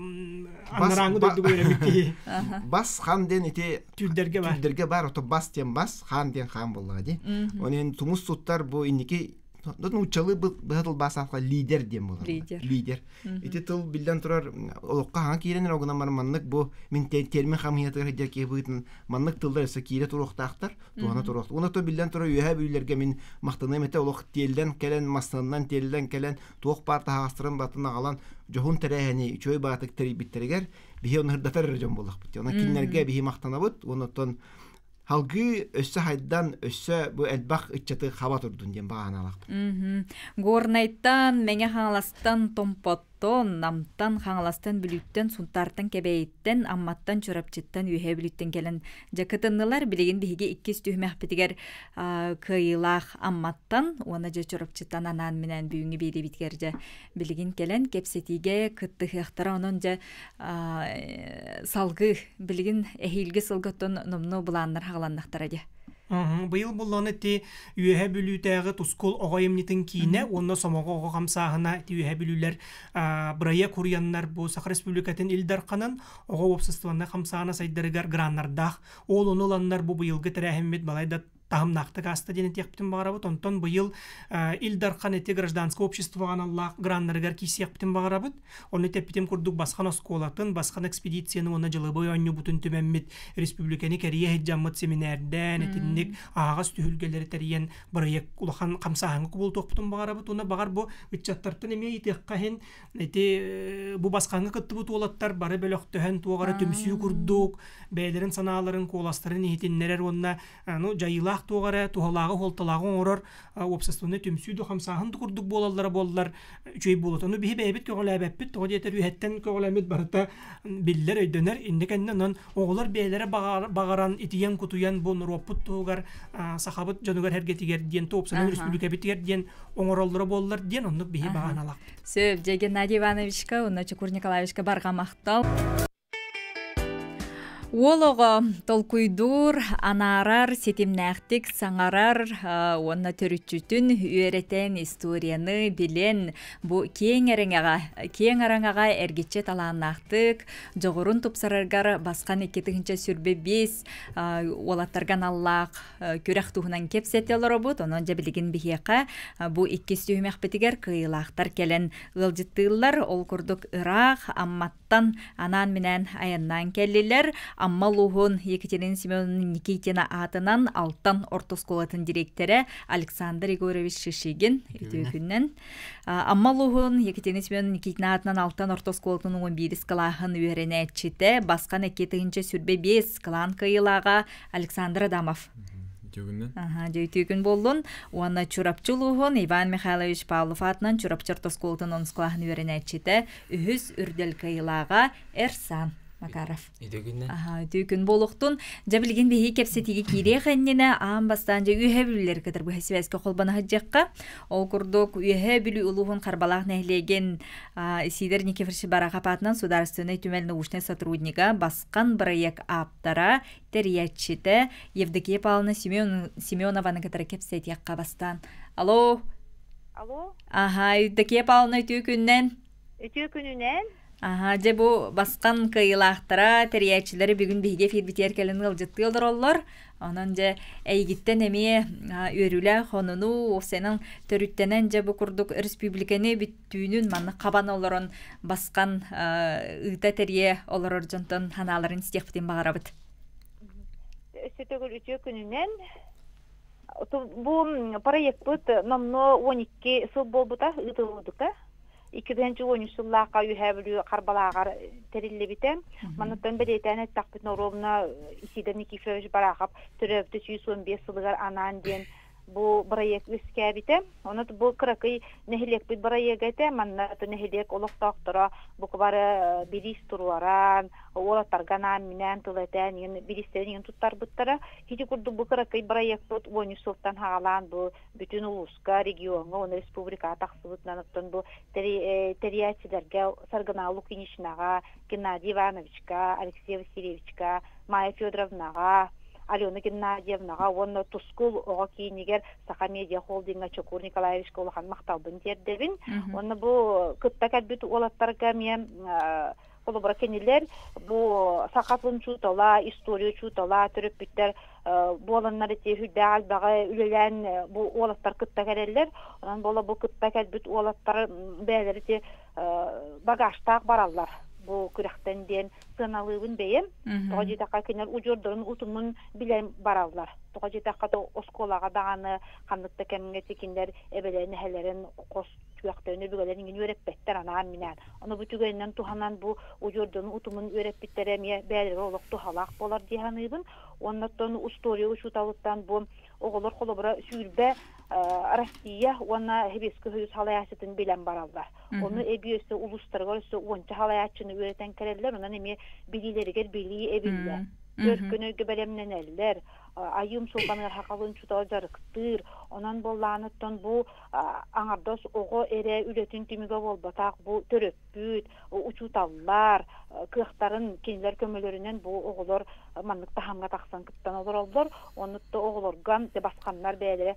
анарааҥы дойдуга үөрэммит киһи. Бас хан диэн ити түүрдэргэ бар. Түүрдэргэ бар, ото бас диэн бас, хаан диэн хаан буоллаҕа дии. Онон тумус туттар бу инники нууччалыы быһа тылбаасаахха лидер диэн буолар. Лидер. Лидер. Ити тыл биллэн турар олоххо хаҥа киирэн эрэ огунан баран маннык бу мин термин хамыйатыгар сылдьар киһи быһыытынан маннык тыллар өссө киирэ туруохтаахтар, туһана туруохтаах. Уонна то биллэн турар үөһээ бүлүүлэргэ мин махтаныам этэ олох тиэллэн кэлэн, массыынанан тиэллэн кэлэн туох баар таһаҕастарын батын аҕалан дьоһун тэрээһини үчүгэй баатык тэрийбиттэригэр биһи ону ырдатар эрэ дьон буоллахпыт. Онон кинилэргэ биһи махтанабыт уонна оттон Халгыы өссө хайдан, өссө бу элбэх ыччаты хаба турдун диэн баҕа санаалаахпын. Горнайтан, Мэҥэ Хаҥаластан, Томпоттон, Намтан, Хаҥаластан, Бүлүүттэн, Сунтаартан, Кэбээйиттэн, Амматтан, Чурапчыттан, Үөһээ Бүлүүттэн кэлэн дьэ кытыннылар. Билигин биһиги иккис түһүмэхпитигэр кыайыылаах Амматтан уонна дьэ Чурапчыттан анаан-минээн бүгүҥҥү биэриибитигэр дьэ билигин кэлэн кэпсэтиигэ кыттыһыахтара. Онон дьэ салгыы билигин эһиилги сылга оттон номнуо былааннар хаҕаланнахтара дии. Быйыл булланы ти Үөһэ Бүлүүтээҕи Тускул оҕо айымньытын киинэ уонна Сомоҕо оҕо хамсааһына ти Үөһэ Бүлүүлэр бырайыак хуруйаннар бу Саха Республикатын Ил Дарханын оҕо уопсастыбаннай хамсааһына сайдарыгар граннардаах ол ону ыланнар бу быйылгы тэрээһиммит балай да Таһымнаахтык ааста диэн этиэхпитин баҕарабыт. Онтон быйыл Ил Дархан эти гражданское обществоҕа аналлаах граннарыгар киирсиэхпитин баҕарабыт. Ону тэппитим курдук Басхан оскуолатын, Басхан экспедицияны уонна дьылыбай оонньуубутун түмэммит республиканы кэрийэ сылдьаммыт семинардээн, итинник аһаҕас түһүлгэлэри тэрийэн бырайыак улахан хамсааһыҥҥа кубулутуохпутун баҕарабыт. Уонна баҕар бу ыччаттартан эмиэ ыйытыахха иһин ити бу Басхаҥҥа кыттыбыт уолаттар бары бөлөхтөһөн туох эрэ түмсүү курдук бэйэлэрин санааларын, куоластарын иһитиннэрэр уонна ну дьайыылаах туох эрэ туһалааҕы суолталааҕы оҥорор уопсастыбаннай түмсүү да хамсааһын да курдук буолаллара буоллар үчүгэй буолуо. Ону биһи бэйэбит көҕүлээбэппит, тоҕо диэтэр үөһэттэн көҕүлэммит барыта биллэр, өйдөнөр. Иннэ кэннэ онон оҕолор бэйэлэрэ баҕаран итийэн-кутуйан бу норуоппут туһугар сахабыт дьонугар эргэтигэр диэн туопсанан республикабитигэр диэн оҥороллоро буоллар диэн оннук биһи баҕаналаахпыт. Сөп, дьэ Геннадий Ивановичка уонна Чукур Николаевичка барҕа махтал. Уол оҕо толкуйдуур, анаарар, ситимнээхтик саҥарар уонна төрүччүтүн үөрэтэн, историяны билэн, бу киэҥ эрэҥэҕэ, киэҥ араҥаҕа эргиччи талааннаахтык, дьоҕурун тупсараргар басхан 2025 уолаттарга аналлаах күрэх туһунан кэпсэтэ олоробут. Онон дьэ билигин биһиэхэ бу иккис түһүмэхпитигэр кыайыылаахтар кэлэн ыалдьыттыыллар. Ол курдук ыраах Амматтан анаан-минээн айаннаан кэллилэр. Амма улууһун Екатерина Семеновна Никитина аатынан Алтан орто оскуолатын дириэктэрэ Александр Егорович Шишигин үтүө күнүнэн. Амма улууһун Екатерина Семеновна Никитина аатынан Алтан орто оскуолатын 11 кылааһын үөрэнээччитэ Басхан 2025 кылаан кыайыылааҕа Александр Адамов. Үтүө Дьэ күн буоллун. Уонна Чурапчы улууһун Иван Михайлович Павлов аатынан Чурапчы орто оскуолатын онус кылааһын үөрэнээччитэ үһүс үрдэл кыайыылааҕа Эрсан Макаров. Үтүө күннэн. Аха, үтүө күн буолуохтун. Дьэ билигин биһиги кэпсэтиигэ киириэх иннинэ аан бастаан дьэ Үөһээ Бүлүүлэри кытары быһа сибээскэ холбоно сылдьыахха. Ол курдук Үөһээ Бүлүү улууһун Харбалаах нэһилиэгин Сидор Никифорович Барахов аатынан судаарыстыбаннай түмэл научнай сотруднига Басхан бырайыак ааптара тэрийээччитэ Евдокия Павловна Семенованы кытары кэпсэтиэххэ бастаан. Алло. Алло. Аха, Евдокия Павловна үтүө күннэн. Үтүө күнүнэн. Аха, дьэ бу басқан кыайыылаахтара, тэрийээччилэри бүгүн биһиги эфирбитигэр кэлэн ыалдьыттыы олороллор. Онон дьэ эйигиттэн эмиэ үөрүүлээх хонуну, уопсайынан төрүттэнэн дьэ бу курдук республиканы бүттүүнүн маннык хабан олорон басқан ыыта тэрийэ олорор дьонтон санааларын истиэхпитин баҕарабыт. Өссө төгүл үтүө күнүнэн. Бу проекпыт номнуо 12 сыл буолбута, ыытыллыбыта. 2013 сыллаахха Үөһээ Бүлүү Харбалааҕар тэриллибитэ. Манныттан бэлиэтээн эттэхпитинэ, ровно Исидор Никифорович Барахов төрөөбүтэ 115 сылыгар анаан диэн бу бырайыак үөскээбитэ. Онон бу кыракый нэһилиэкпит бырайыага этэ. Манна нэһилиэк олохтоохторо бука бары бириис туруоран, уолаттарга анаан-минээн тыл этээн, иҥин бириистэрин иҥин туттарбыттара. Ити курдук бу кыракый бырайыакпыт 13 сылтан хаалаан бу бүтүн улууска, региоҥҥа уонна республикаҕа тахсыбытынан оттон бу тэрийээччилэргэ Саргына Лукиничнаҕа, Геннадий Ивановичка, Алексей Васильевичка, Майя Федоровнаҕа, Алена Геннадьевнаҕа уонна Тускул оҕо киинигэр Саха медиа холдиҥҥа Чокур Николаевичка улахан махталбын тиэрдэбин. Уонна бу кытта кэлбит уолаттарга эмиэ холобура кинилэр бу саха тылын учуутала, история учуутала, төрөппүттэр буоланнар ити сүрдээх элбэҕи үлэлээн бу уолаттар кытта кэлэллэр. Онон буола бу кытта кэлбит уолаттар бэйэлэри ити багажтаах бараллар бу күрэхтэн диэн сыаналыыбын бэйэм. Тоҕо диэтэххэ кинилэр удьуордарын утумун билэн бараллар. Тоҕо диэтэххэ оскуолаҕа даҕаны ханнык да кэмҥэ кинилэр эбэлэрин эһэлэрин хос түөхтэрин өбүгэлэрин иҥин үөрэппэттэр анаан-минээн. Ону бу түгэнинэн туһанан бу удьуордарын утумун үөрэппиттэрэ эмиэ бэйэлэригэр олох туһалаах буолар дии саныыбын. Уонна оттон устуоруйа учууталыттан бу оҕолор холобура сүүрбэ Россия уонна Сэбиэскэй Союз салайааччытын билэн бараллар. Ону эбии өссө улуустарыгар өссө уонча салайааччыны үөрэтэн кэлэллэр, онон эмиэ билиилэригэр билии эбиллэр. Өркөн өйгө бэлэмнэнэллэр, айыым сулбаныгар хахалын чутал дьарыктыыр. Онон буоллааныттан бу аҥардас оҕо эрэ үлэтин түмүгэ буолбатах, бу төрөппүт, учууталлар кыахтарын кинилэр көмөлөрүнэн бу оҕолор маннык таһымҥа тахсан кыттан олороллор. Оннук да оҕолорго басханнар бэйэлэрэ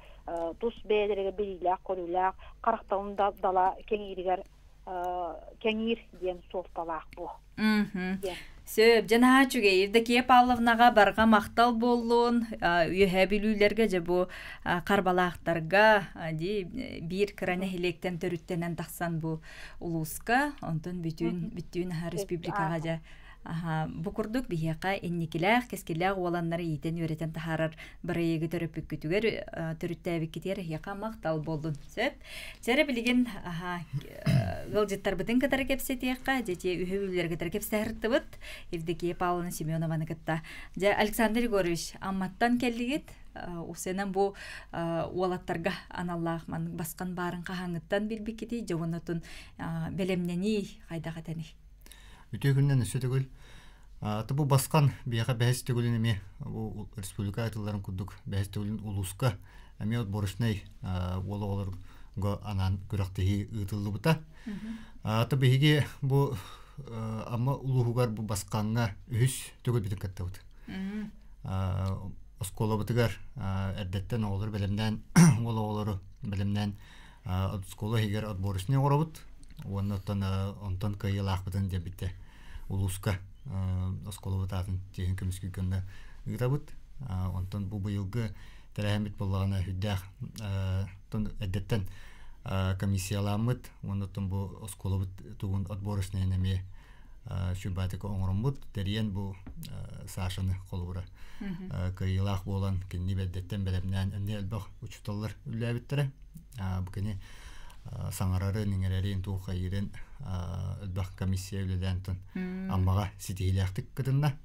тус бэйэлэригэр билиилээх-көрүүлээх, харахтарын да дала кэҥииригэр кэҥиир диэн суолталаах бу. Сөп, дьэ наһаа үчүгэй. Евдокия Павловнаҕа барҕа махтал буоллун. Үөһээ Бүлүүлэргэ дьэ бу Харбалаахтарга дии биир кыра нэһилиэктэн төрүттэнэн тахсан бу улууска, онтон бүтүн бүттүүн республикаҕа дьэ бу курдук биһиэхэ инникилээх, кэскиллээх уоланнары иитэн-үөрэтэн таһаарар бырайыагы төрөппүккүтүгэр төрүттээбиккитигэр эһиэхэ махтал буоллун. Сөп. Чэрэ билигин ыалдьыттарбытын кытары кэпсэтиэххэ, дьэ үһү үлэлэри кытары кэпсэһэртыбыт. Евдокия Павловна Семенованы кытта. Дьэ, Александр Егорович, Амматтан кэллигит. Усенан бу уолаттарга аналлаах маннык басқан баарын хаһааҥҥыттан билбиккитий, дьэ уоннатун бэлэмнэнии хайдах этэний? Үтүө күннэн өссө төгүл. Бу басқан биһиэхэ бэһис төгүлүн эмиэ бу республика атылларын курдук бэһис төгүлүн улууска эмиэ отборочнай уол оҕолорго анаан күрэхтэһии ыытыллыбыта. Ата биһиги бу Амма улууһугар бу басқаҥҥа үһүс төгүлбүтүн кыттабыт. Оскуолабытыгар эрдэттэн оҕолору бэлэмнээн уол оҕолору бэлэмнээн оскуола иһигэр отборочнай оҥоробут уонна оттон онтон кыайыылаахпытын диэбиттэ улууска оскуолабыт аатын чиэһин көмүскүүр гына ыытабыт. Онтон бу быйылгы тэрээһиммит буоллаҕына сүрдээх эрдэттэн комиссияламмыт уонна оттон бу оскуолабыт тугун отборочнайын эмиэ сүрбаатыка оҥороммут тэрийэн бу Сашаны холобура кыайыылаах буолан кинини бэрдэттэн бэлэмнээн эмиэ элбэх учууталлар үлэлээбиттэрэ. Бу кини саҥарарын, иҥэрэрин, туоххайыырын элбэх комиссия үлэлээн Аммаҕа ситиһиилээхтик кытынна.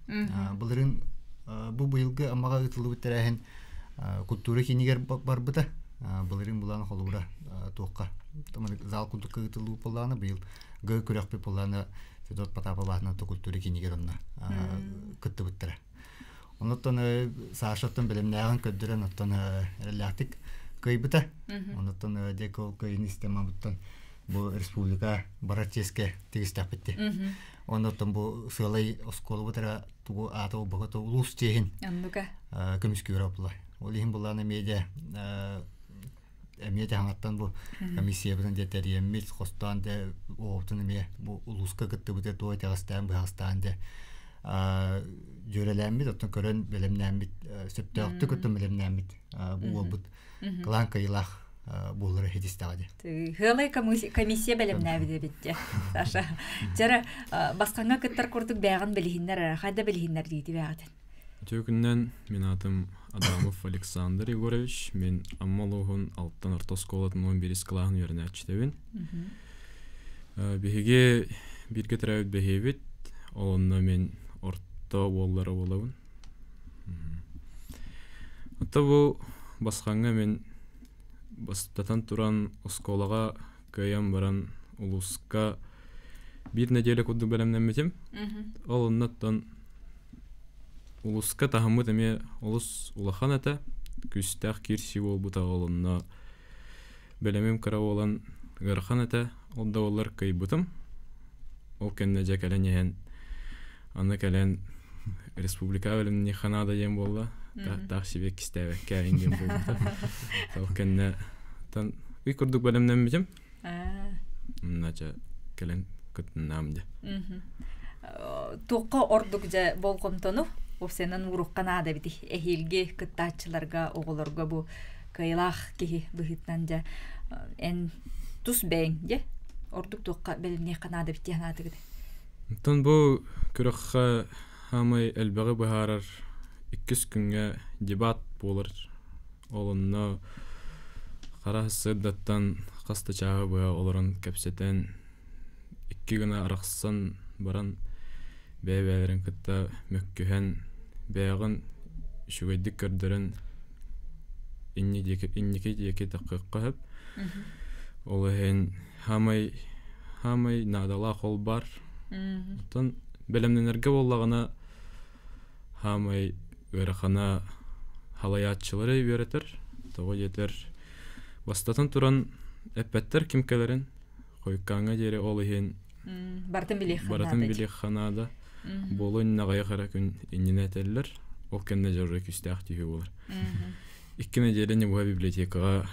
Былырыын бу быйылгы Аммаҕа ыытыллыбыт тэрээһин культура киинигэр барбыта. Былырыын булан холобура туохха зал курдук ыытыллыбыт буоллаҕына быйыл г күрэхпит буоллаҕына Федот Потапов аатынан культура киинигэр онно кыттыбыттара. Онуттан Сашаттан бэлэмнээҕин көрдөрөн оттон эрэллээхтик кыайбыта. Онуттан дьэ ол кыайыыны истэн бу республика барар чиэскэ тигистэхпитти. Онуттан бу сыалай оскуолабыт эрэ тугу аата буолбакка улуус чиэһин көмүскүүрэ буолла. Ол иһин буллаана медиа эмиэ таһаҥаттан бу комиссиябытын дьэ тэрийэммит, хостоон дьэ оҕобутун эмиэ бу улууска кыттыбыты туох итэҕэстээн быһаҕастаан дьэ дьүөрэлээммит, оттон көрөн бэлэмнээммит, сөптөөхтүк оттон бэлэмнээммит бу уолбут кылаан кыайыылаах буолара хитистэҕэ дии. Хыалай комиссия бэлэмнээбит эбит дьэ, Саша. Чара басқаңа кыттар курдук бэҕин билиһиннэр, хайда билиһиннэр диити бэҕитин. Үтүө күнүнэн, мин аатым Адамов Александр Егорович. Мин Амма улууһун Алтан орто оскуолатын 11 кылааһын үөрэнээччитэбин. Биһиги бииргэ төрөөбүт бэһиэбит, ол онно мин орто уоллара буолабын. Оттон бу басхаҥҥа мин бастатан туран оскуолаҕа кыайан баран улууска биир нэдиэлэ курдук бэлэмнэммитим. Ол оннуттан улууска таһыммыт эмиэ олус улахан этэ. Күүстээх киирсии буолбута ол онно бэлэмим кыра буолан ыарахан этэ. Ол да буоллар кыайбытым. Ол кэннэ дьэ кэлэн иһэн аны кэлэн республикаҕа бэлэмниэххэ наада диэн буолла. Таах себе кистээбэккэ диэн буолбута. Ол кэннэ ый курдук бэлэмнэммитим. Нача кэлэн кытыннаам дьэ. Туохха ордук дьэ болҕомтону уопсайынан уурукка наада эбитий эһиилги кыттааччыларга, оҕолорго бу кыайылаах киһи быһыытынан дьэ эн тус бэйэҥ дьэ ордук туохха бэлэмниэххэ наада эбит дии санаатыгыт? Оттон бу күрэххэ хаамай элбэҕи быһаарар иккис күҥҥэ дебат буолар. Ол онно хара сырдаттан хас да чааһы быһа олорон кэпсэтэн, икки гына арахсан баран бэйэ-бэйэлэрин кытта мөккүһэн, бэйэҕин үчүгэйдик көрдөрөн инники диэки таххыахха сөп. Ол иһин хаамай хаамай наадалаах ол баар. Оттон бэлэмнэнэргэ буоллаҕына хаамай ыарахана халайааччылары үөрэтэр. Тоҕо диэтэр, бастатан туран эппэттэр ким кэлэрин, хойуккааҥҥа диэри ол иһин барытын билиэххэ барытын билиэххэ наада. Буолу иннинэ аҕыйах эрэ күн иннинэ этэллэр. Ол кэннэ дьоруой күүстээх түһүү буолар. Икки нэдиэлэни быһа библиотекаҕа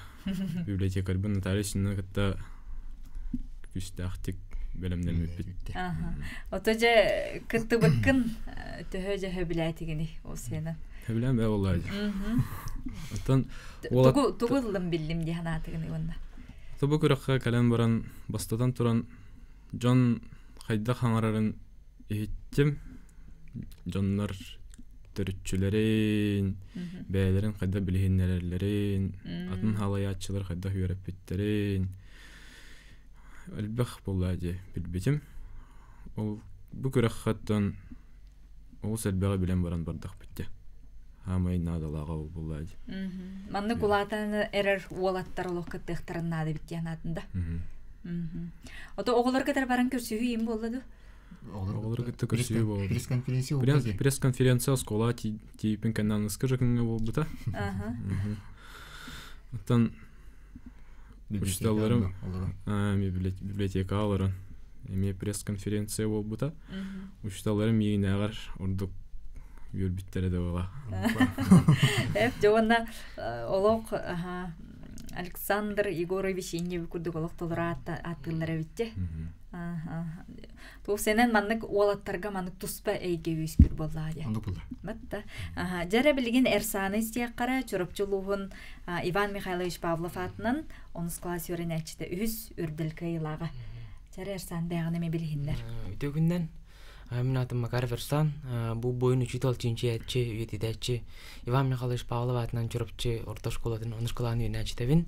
библиотекарьбын Наталья Ильинична кытта күүстээхтик Бэлэмнэммиппит. Ото же кыттыбыккын төһө же хөбүлээтигини ол сена. Хөбүлээн бээ боллаа. Оттон тугу тугу ыллым биллим дии санаатыгын уонна. Тобу күрэххэ кэлэн баран бастатан туран дьон хайдах хаҥарарын иһиттим. Дьоннор төрүччүлэрин, бэйэлэрин хайдах билиһиннэрэллэрин, атын халайааччылар хайдах үөрэппиттэрин элбэх буолла дии билбитим. Ол бу күрэххэттэн олус элбэҕи билэн баран бардахпыт дии. Хаамай наадалааҕа ол буолла дии. Маннык улаатан эрэр уолаттар олох кыттыахтарын наада бит диэн аатында. Ото оҕолор кытары баран көрсүһүү им буолла ду? Оҕолору кытта көрсүһүү буолла. Пресс-конференция буолбута. Пресс-конференция оскуола тиийпин кэннэ аныска күҥҥэ буолбута. Оттон учителларым библиотекаҕа олорон эмиэ пресс-конференция буолбута. Учителларым миигинээҕэр ордук үөрбүттэрэ да буола. Эп дьэ уонна олох Александр Егорович инньэ курдук олох толору ааттыыллар эбит Туох сенен маннык уолаттарга маннык туспа эйгэ үөскүүр буоллаҕа дии. Оннук буолла. Батта. Дьэрэ билигин Эрсааны истиэххэрэ Чурапчы улууһун Иван Михайлович Павлов аатынан онус класс үөрэнээччитэ үһүс үрдэл кыайыылааҕа. Дьэрэ Эрсан бэйэҕин эмиэ билиһиннэр. Үтүө күннэн. Мин аатым Макаров Эрсан. Бу буойун учуутал чинчийээччи, үйэтитээччи Иван Михайлович Павлов аатынан Чурапчы орто школатын онус кылааһын үөрэнээччитэбин.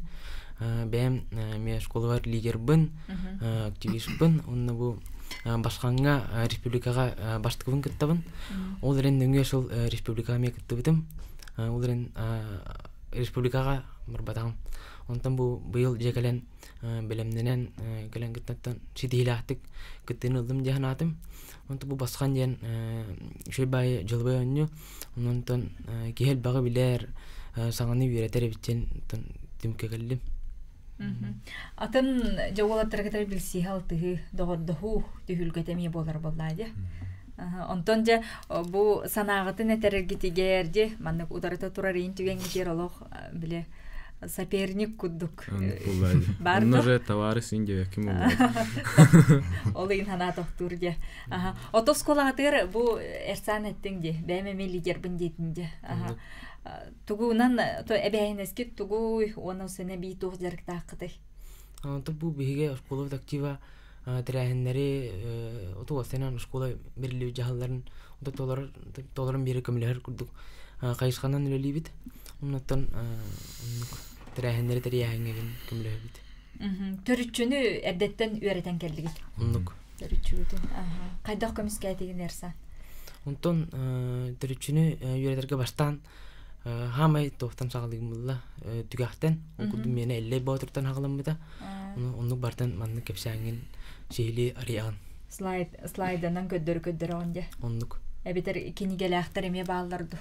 Бэйэм эмиэ школабар лидербын, активистпын. Онно бу Басхаҥҥа республикаҕа бастакыбын кыттабын. Ол эрэн нөҥүө сыл республикаҕа эмиэ кыттыбытым. Ол эрэн республикаҕа барбатаҕым. Онтон бу быйыл дьэ кэлэн бэлэмнэнэн кэлэн кыттантан ситиһиилээхтик кыттыыны ыллым дии санаатым. Онтон бу Басхан диэн үчүгэй баайы дьылыбай оонньуу. Онтон киһи элбэҕи билэр, саҥаны үөрэтэр эбит диэн түмүккэ кэллим. Атын дьэ уолаттары кытары билсиһэ алтыһыы, доҕордоһуу түһүлгэтэ эмиэ буолар буоллаа дии. Онтон дьэ бу санааҕытын этэрэргитигэр дьэ маннык утарыта турар иин түгэҥҥитигэр олох бile соперник курдук бар Онно же товарищ ин диэбэккин Ол иин санаа тохтуур дьэ. Ото оскуолаҕытыгар бу Эрсан эттиҥ дии, бэйэм эмиэ лидербин диэтин дьэ. Тугунан то эбээһинэскит тугуй уонна сэнэ бии туох дьарыктааххытый? Онтон бу биһиги оскуолабыт актива тэрээһиннэри оту сэнэн оскуола бэриллибит дьаһалларын толорон биэрэ көмөлөһөр курдук хайысханан үлэлиибит. Оннуттан тэрээһиннэри тэрийээһиҥҥэ көмөлөһөбүт. Төрүччүнү эрдэттэн үөрэтэн кэллигит? Оннук. Төрүччүгүтүн. Хайдах көмүскээтигин Эрсан? Онтон төрүччүнү үөрэтэргэ бастаан хаамай туохтан саҕалыгым булла түгэхтэн ол курдук миэнэ Эллэй Боотуртан хаҕаламмыта. Оннук бартан маннык кэпсээҥҥин сиһилии арыйаҕын. Слайд слайданан көрдөрү көрдөрөҕүн дьэ. Оннук. Эбэтэр кинигэлээхтэр эмиэ бааллар ду.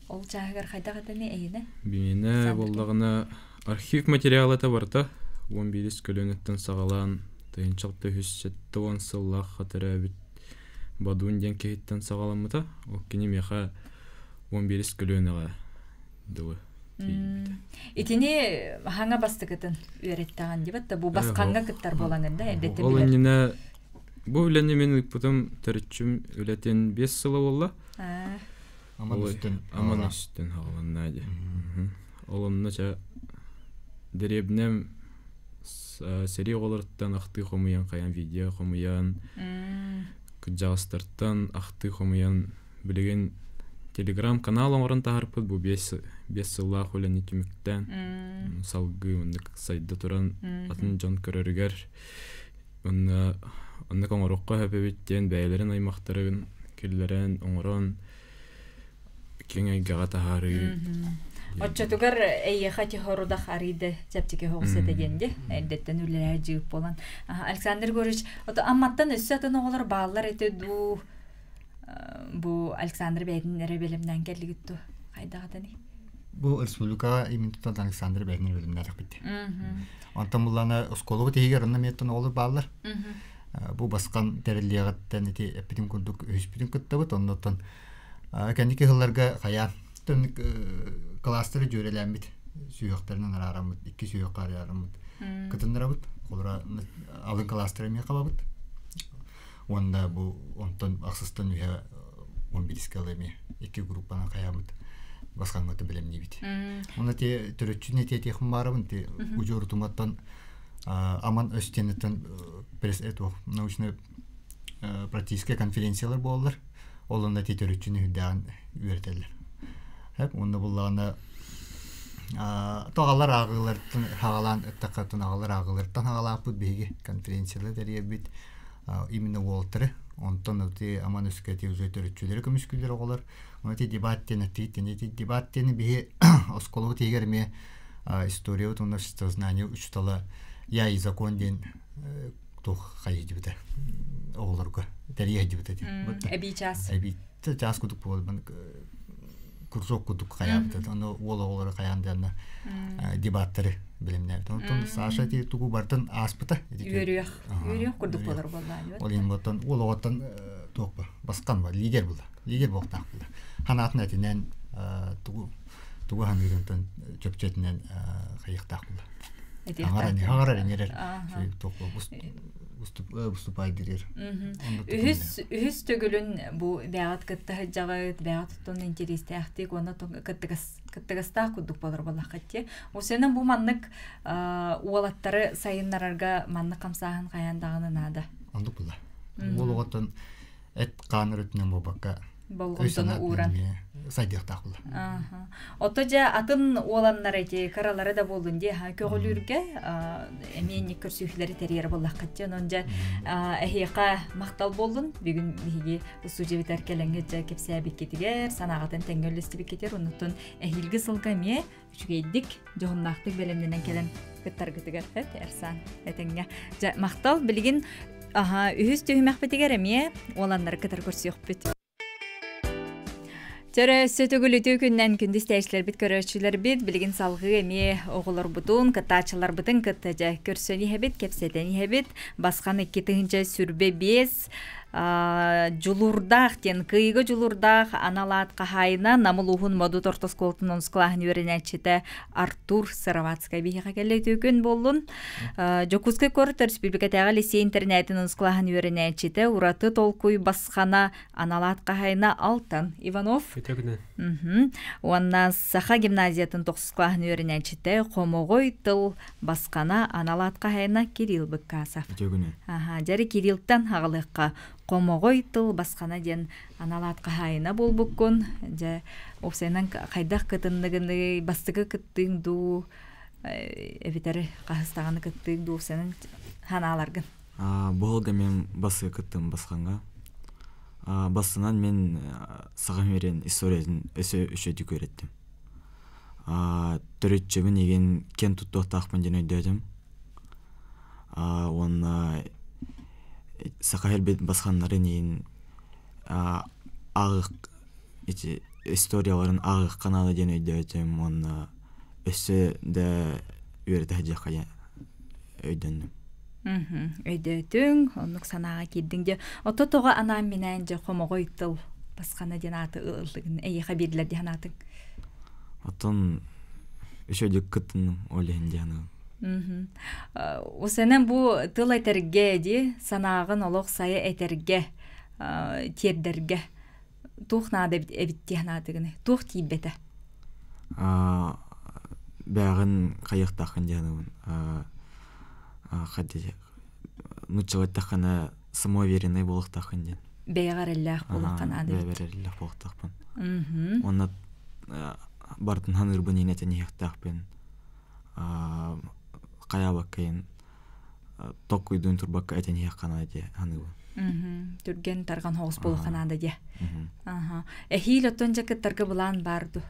Ол чааһыгар хайдах этени эйинэ? Биинэ буоллаҕына архив материала барыта 11 көлүөнэттэн саҕалаан 1670 сыллаахха төрөөбүт Бадун диэн киһиттэн саҕаламмыта. Ол кини миэхэ 11 көлүөнэҕэ дылы тиийбитэ. Итини хаҥа бастакытын үөрэттэҕин дибат да бу басхаҥҥа кыттар буолаҥын да эрдэттэн Ол иннинэ бу үлэни мин ыыппытым төрүччүм үлэтин 5 сыла буолла. Аман үстүн. Аман үстүн хаҕаланна дии. Ол онно ча дэриэбинэм сэрии оҕолоруттан ахтыы хомуйан хайан видео хомуйан кырдьаҕастартан ахтыы хомуйан билигин телеграм-канал оҥорон таһаарбыт бу биэс сыллаах үлэни түмүктээн салгыы маннык сайда туран атын дьон көрөрүгэр уонна оннук оҥоруохха сөп эбит диэн бэйэлэрин аймахтарын киллэрэн оҥорон киэҥ эйгэҕэ таһаарыы. Оччотугар эйиэхэ ити хорудах арыйда чэпчэки соҕус этэ диэн дии эрдэттэн үлэлэһэ дьиып буолан. Александр Егорович, ото Амматтан өссө атын оҕолор бааллар этэ дуу бу Александр бэйэтин эрэ бэлэмнээн кэллигит дуу хайдах этений? Бу республикаҕа именно Александр бэйэтин бэлэмнээтэхпит. Онтон буллана оскуолабыт иһигэр онно эмиэ оҕолор бааллар. Бу баскан тэриллиэҕиттэн ити эппитим курдук үһүспүтүн кыттабыт. Оннуттан кэнники сылларга хайаан кластеры дьүөрэлээммит сүһүөхтэринэн араараммыт, икки сүһүөххэ араараммыт кытыннарабыт. Холобура алын кластеры эмиэ хабабыт. Уонна бу онтон ахсыстан үһэ он бирискэ ылы икки группанан хайаабыт басқаңгыты билемнибит. Оны те төрөтчүн этиэтиэхин баарабын те удьуорутуматтан аман өстенеттен пресс этуох научный практическая конференциялар буоллар. Ол онно те төрөтчүнү үрдээн үөрэтэллэр. Хеп онно буллаҕына тоҕалар ааҕыылартан хаҕалаан ыттаккаттан аҕалар ааҕыылартан хаҕалааппыт биһиги конференциялар тэрийэбит именно уолтары онтон ити аман өскө ити уже төрүччүлэри көмүскүүллэр оҕолор оны ити дебат диэн эттигит ити дебат диэн биһи оскуолабыт иһигэр эмиэ история уонна обществознание учутала я и закон диэн туох хайдыбыта оҕолорго тэрийэ сылдьыбыта эбии час эбии чаас кудук буолбан курсок кудук хайаабыта ону уол оҕолору хайаан даанна дебаттары билимнээбит онтон Саша ити тугу бартын ааспыта үөрүөх үөрүөх курдук болор буоллаа ол иһин боттон уол оҕоттон туох ба баскан ба лидер була лидер буолтаах була ханаатын этинэн тугу тугу ханыырынтан чөпчөтүнэн хайыахтаах була хаҥарар эҥэрэр туох выступайдырыр үһүс үһүс төгүлүн бу бэҕэт кытта сылдьаҕыт бэҕэт оттон интэриэстээхтик уонна кыттыгас кыттыгастаах курдук болор буоллаххыт Осенен бу маннык уолаттары сайыннарарга маннык хамсааһын хайаан даҕаны наада. Оннук була. Уол оҕоттон эт хаан өрүтүнэн буолбакка болҕомтону ууран сайдыахтаах була. Ото дьэ атын уоланнар эти кыралары да буоллун дии көҕүлүүргэ эмиэ көрсүүһүлэри тэрийэр буоллаххыт дьэ онон дьэ эһиэхэ махтал буоллун бүгүн биһиги устудьуйбутар кэлэҥҥит дьэ кэпсээбиккитигэр санааҕытын тэҥҥэ үллэстибиккитигэр оннуттан эһиилги сылга эмиэ үчүгэйдик дьоһуннаахтык бэлэмнэнэн кэлэн кыттаргытыгар Эрсан этэҥҥэ дьэ махтал билигин аха үһүс түһүмэхпитигэр эмиэ уоланнары кытары көрсүөхпүт Чөрө өссө төгүлүтүү күннэн күндү истээччилэрбит көрөөччүлэрбит билигин салҕыы эмиэ оҕолорбутун, кыттааччыларбытын кытта дьэ көрсөн иһэбит, кэпсэтэн иһэбит. Басхан 2025 дьулуурдаах диэн кыйыга дьулуурдаах анал аат хаһаайына Нам улууһун Модут орто оскуолатын онус кылааһын үөрэнээччитэ Артур Сыроватскай биһиэхэ кэллэ үтүө күн буоллун. Дьокуускай куорат өрөспүүбүлүкэтээҕи лиссиэй интэрнээтин онус кылааһын үөрэнээччитэ ураты толкуй басхана анал аат хаһаайына Алтан Иванов. Үтүө күнүн. Уонна Саха гимназиятын тохсус кылааһын үөрэнээччитэ хомоҕой тыл басхана анал аат хаһаайына Кирилл Быккасов. Үтүө күнүн. Аха, дьэри Кириллтан аҕалыахха хомоҕой тыл басхана диэн анал аат хаһаайына буолбуккун. Дьэ, уопсайынан хайдах кытынныгыный, бастакы кыттыыҥ дуу, эбэтэр хаһыс даҕаны кыттыыҥ дуу, уопсайынан ханааларгын. Бу сылга мен басыга кыттым басханга. Басынан мен саха мирин историятын өсө үчүгэй үөрэттим. Төрүтчүбүн игин киэн туттуохтаахпын диэн өйдөөтүм. Уонна саха сирбит басханнарын иин ааҕыах ити историяларын ааҕыахха наада диэн өйдөөтүм уонна өссө да үөрэтэ сылдьыахха диэн өйдөннүм. Өйдөөтүҥ, оннук санааҕа киирдиҥ дьэ. Ото тоҕо анаан-минээн дьэ хомоҕой тыл басхана диэн ааты ыллыгын эйиэхэ биэрдилэр дии санаатыҥ? Оттон үчүгэйдик кыттынным ол иһин дии саныыбын. Усэнэн бу тыл этэргэ дии санааҕын олох сайа этэргэ тиэрдэргэ туох наада эбит дии санаатыгыный? Туох тиийбэтэ? Бэҕин хайыахтааххын дии саныыбын. Нуччалыы эттэххинэ самоуверенный буолуохтааххын диэн. Бэйэҕэ эрэллээх буолуохха наада эбит. Бэйэбэр эрэллээх буолуохтаахпын. Уонна барытын саныырбын иһин этэн иһиэхтээхпин. Хайаабаккайын токкуйдуун турбакка этэн иһиэххэ наада дии саныыбын. Түргэн тарҕан соҕус буолуохха наада диэ. Эһиил оттон дьэ кыттарга былаан баар дуу?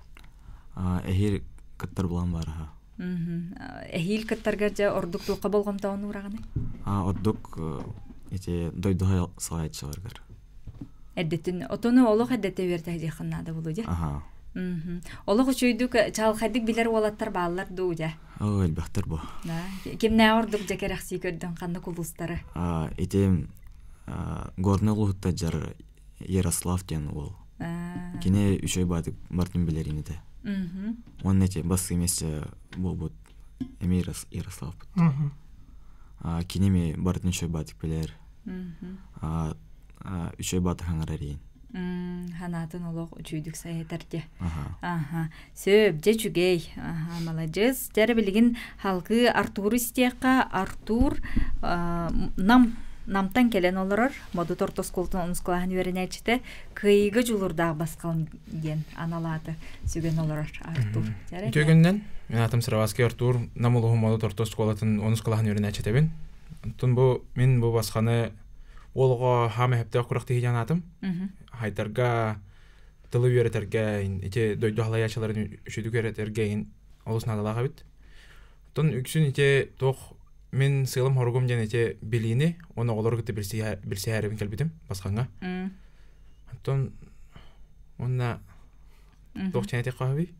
Эһиил кыттар былаан баар аха. Эһиил кыттаргар дьэ ордук туохха болҕомтоҕун уураҕыный? Ордук ити дойду салайааччыларыгар. Эрдэтин отону олох эрдэтэ үөрэтэ диэххин наада буолуо дьэ. Аха. Олох үчүгэйдик чаҕылхайдык билэр уолаттар бааллар дуу дьэ? Оо, элбэхтэр бу. Кимнээх ордук дьэ кэрэхсии көрдүҥ ханнык улуустары? Ити Горнай улууһуттан дьар Ярослав диэн уол. Кини үчүгэй баатык бартын билэрин этэ. Уонна эти бастыы месте буолбут эмиэ Ярославпыт. Кини эмиэ бартын үчүгэй баатык билэр. үчүгэй баҕатык хаҥарар иин. Ханаатын олох үчүйдүк сайытар дьэ. Аха. Сөп, дьэ үчүгэй. Аха, маладьыас. Дьэ билигин халкы Артуру истиэххэ. Артур Нам Намтан кэлэн олорор Модут орто оскуолатын онус кылааһын үөрэнээччитэ кыайыыга дьулуурдаах баскал диэн анал ааты сүгэн олорор Артур. Үтүө күнүнэн. Мин аатым Сыроватский Артур. Нам улууһун Модут орто оскуолатын онус кылааһын үөрэнээччитэбин. Оттон бу мин бу басханы уол оҕо хаама сөптөөх күрэхтэһии диэн аатым. Хайдарга тылы үөрэтэргэ ити дойду халайааччыларын үчүгү үөрэтэргэ олус наадалаах эбит. Оттон үксүн ити туох мин сыалым-хоругум диэн ити билиини уонна оҕолору кытта билсиһээрибин кэлбитим басхаҥҥа. Оттон уонна туох диэн этиэххэ сөбүй?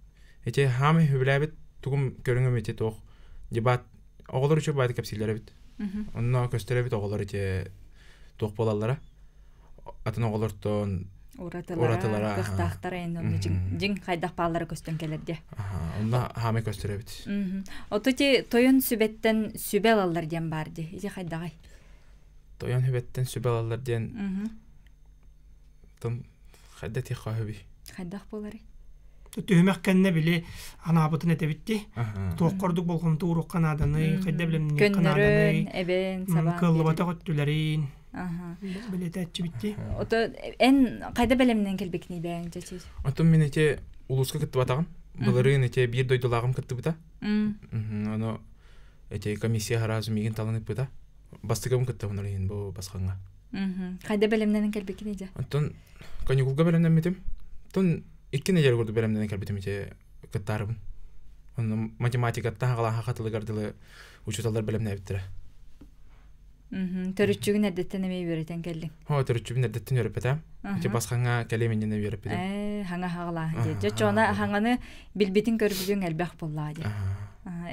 Ити хаамай сөбүлээбит тугум көрүҥүм ити туох дебат оҕолор үчүгэй баайдык кэпсииллэр эбит. Онно көстөр эбит оҕолор ити туох буолаллара атын оҕолортон уратылара кыахтаахтара эн дьиҥ хайдах бааллара көстөн кэлэр диэ. Онно хаамай көстөр эбит. Ото ти тойон сүбэттэн сүбэ ылаллар диэн баар дии. Ити хайдаҕай? Тойон сүбэттэн сүбэ ылаллар диэн тон хайда тиэххэ сөбүй? Хайдах буоларый? Түһүмэх кэннэ били анаабытын этэбит дии. Туох курдук болҕомто ууруохха нааданый, хайда билэмниэххэ нааданый, эбэн, сабаан кыаллыбатах өттүлэрин билэтээччибит дии. Ото эн хайда бэлэмнэн кэлбиккиний бэйэҥ дьэ Оттон мин ити улууска кыттыбатаҕым. Былырыын ити биир дойдулааҕым кыттыбыта. Ону ити комиссия сразу миигин талан ыппыта. Бастакыбын кыттабын ол иһин бу басхаҥҥа. Хайда бэлэмнэнэн кэлбиккиний дьэ? Оттон каникулга бэлэмнэммитим. Оттон икки неделя курдук бэлэмнэнэн кэлбитим ити кыттаарыбын. Онно математикаттан хаҕалаан хатылыгар дылы учууталлар бэлэмнээбиттэрэ. Төрүччүгүн эрдэттэн эмиэ үөрэтэн кэллиҥ. Хо, төрүччүбүн эрдэттэн үөрэппэтээм. Ити басхаҥа кэлиэм иннинэ үөрэппитим. Ээ, хаҥа хаҕалааһын дии. Дьэ, чоона хаҥаны билбитин көрбүтүҥ элбэх буоллаҕа дии.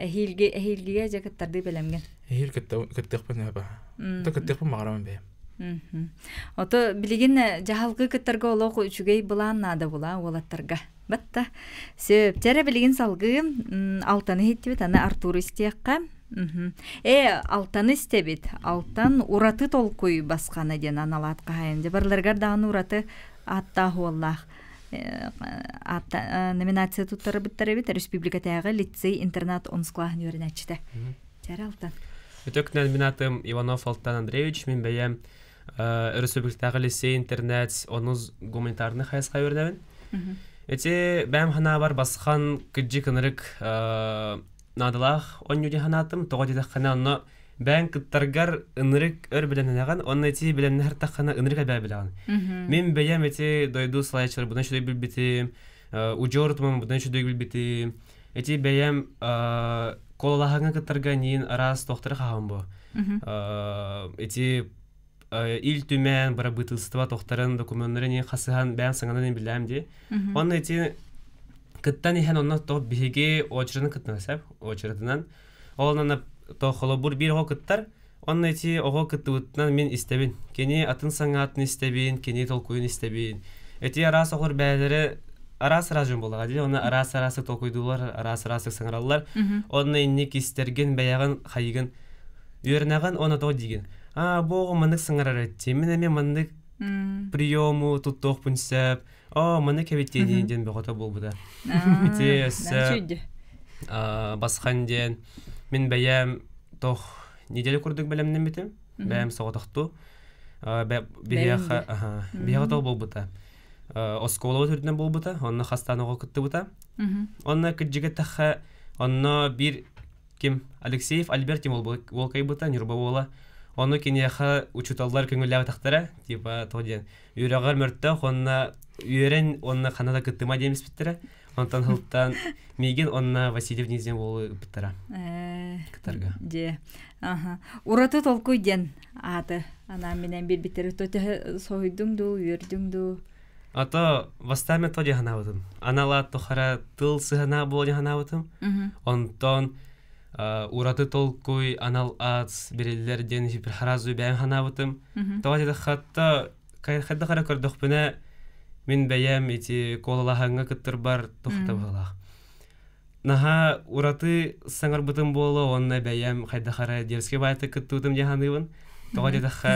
Эһиилги эһиилгигэ дьэ кыттардыы бэлэмҥин. Эһиил кыттыахпын сөп. Ото кыттыахпын баҕарамын бэйэм. Ото билигин дьаһалгы кыттарга олох үчүгэй былаан наада була уолаттарга. Батта. Сөп. Чэрэ билигин салгыы Алтаны иһиттибит, аны Артуру истиэххэ. Э, Алтаны истэбит. Алтан ураты толкуй басхана диэн аналаат хаһайын. Дьэ барыларыгар даҕаны ураты ааттаах уоллаах номинация туттарбыттар эбит республикатааҕы лицей-интернат онус кылааһын үөрэнээччитэ. Чэрэ Алтан. Өтөк номинатым Иванов Алтан Андреевич, мин бэйэм өрөспүүбүлүкэтээҕи лицей-интернат онус гуманитарный хайысха үөрэнэбин. Эти бэйэм ханаабар басхан кыдьык ынырык наадалаах оонньуу дии санаатым. Тоҕо диэтэххинэ, онно бэйэҥ кыттаргар ынырык өр билэннэҕин, уонна ити билэннэһэртэххинэ ынырык элбэҕи билэҕин. Мин бэйэм ити дойду салайааччыларбынан үчүгэй билбитим, удьуор утумуммутунан үчүгэй билбитим. Ити бэйэм куолалаһыҥҥа кыттарга эниин араас туохтары хаһан бу. Ити Ил Түмэн, бырабыытылыстыба тохтарын докуменнарын эниин хасыһан бэйэм саҥанан билээм дии. Онно ити кыттан иһэн онно то биһиги очередын кыттан сөп очередынан ол онно то холобур биир оҕо кыттар онно ити оҕо кыттыбытынан мин истэбин кини атын саҥаатын истэбин кини толкуйун истэбин эти араас оҕолор бэйэлэрэ араас араас дьон буоллаҕа дии онно араас араас толкуйдуулар араас араас саҥараллар онно инник истэргин бэйэҕин хайыгын үөрэнэҕин уонна тоҕо диигин аа бу оҕо маннык саҥарар этти мин эмиэ маннык приему туттуохпун сөп оо маны кэбитиэнии диэн бөҕөтө буолбута ити өссө басхан диэн мин бэйэм тох неделя курдук бэлэмнэммитим бэйэм соҕотохтуу биһиэхэ биһиэхэ тоҕо буолбута оскуолабыт үрдүнэн буолбута онно хастаан оҕо кыттыбыта онно кырдьыга эттэххэ онно биир ким Алексеев Альберт Тимол уолкайбыта Ньурба уола ону киниэхэ учууталлар көҥүллээбэтэхтэрэ типа тоҕо диэн үөрэҕэр мөртөх уонна үөрэн уонна ханна да кыттыма диэн испиттэрэ онтон сылтаан миигин уонна Васильев Денис диэн уолу ыппыттара кыттарга дьэ аха ураты толкуй диэн ааты анаан минэн биэрбиттэр төһө соһуйдуҥ дуу үөрдүҥ дуу Ато бастаан мен то дии санаабытым. Анал аат тухары тыл сыһана буола дии санаабытым. Онтон ураты толкуй анал аат бириллэр диэн сразу бэйэм санаабытым. Тоҕо диэтэххэ хайдах эрэ көрдөхпүнэ мин бэйэм ити куолалаһаҥҥа кыттырбар тухта быһыылаах. Наһаа ураты саҥарбытым буолуо уонна бэйэм хайдах эрэ дерзкий баайта кыттыбытым дии саныыбын. Тоҕо диэтэххэ,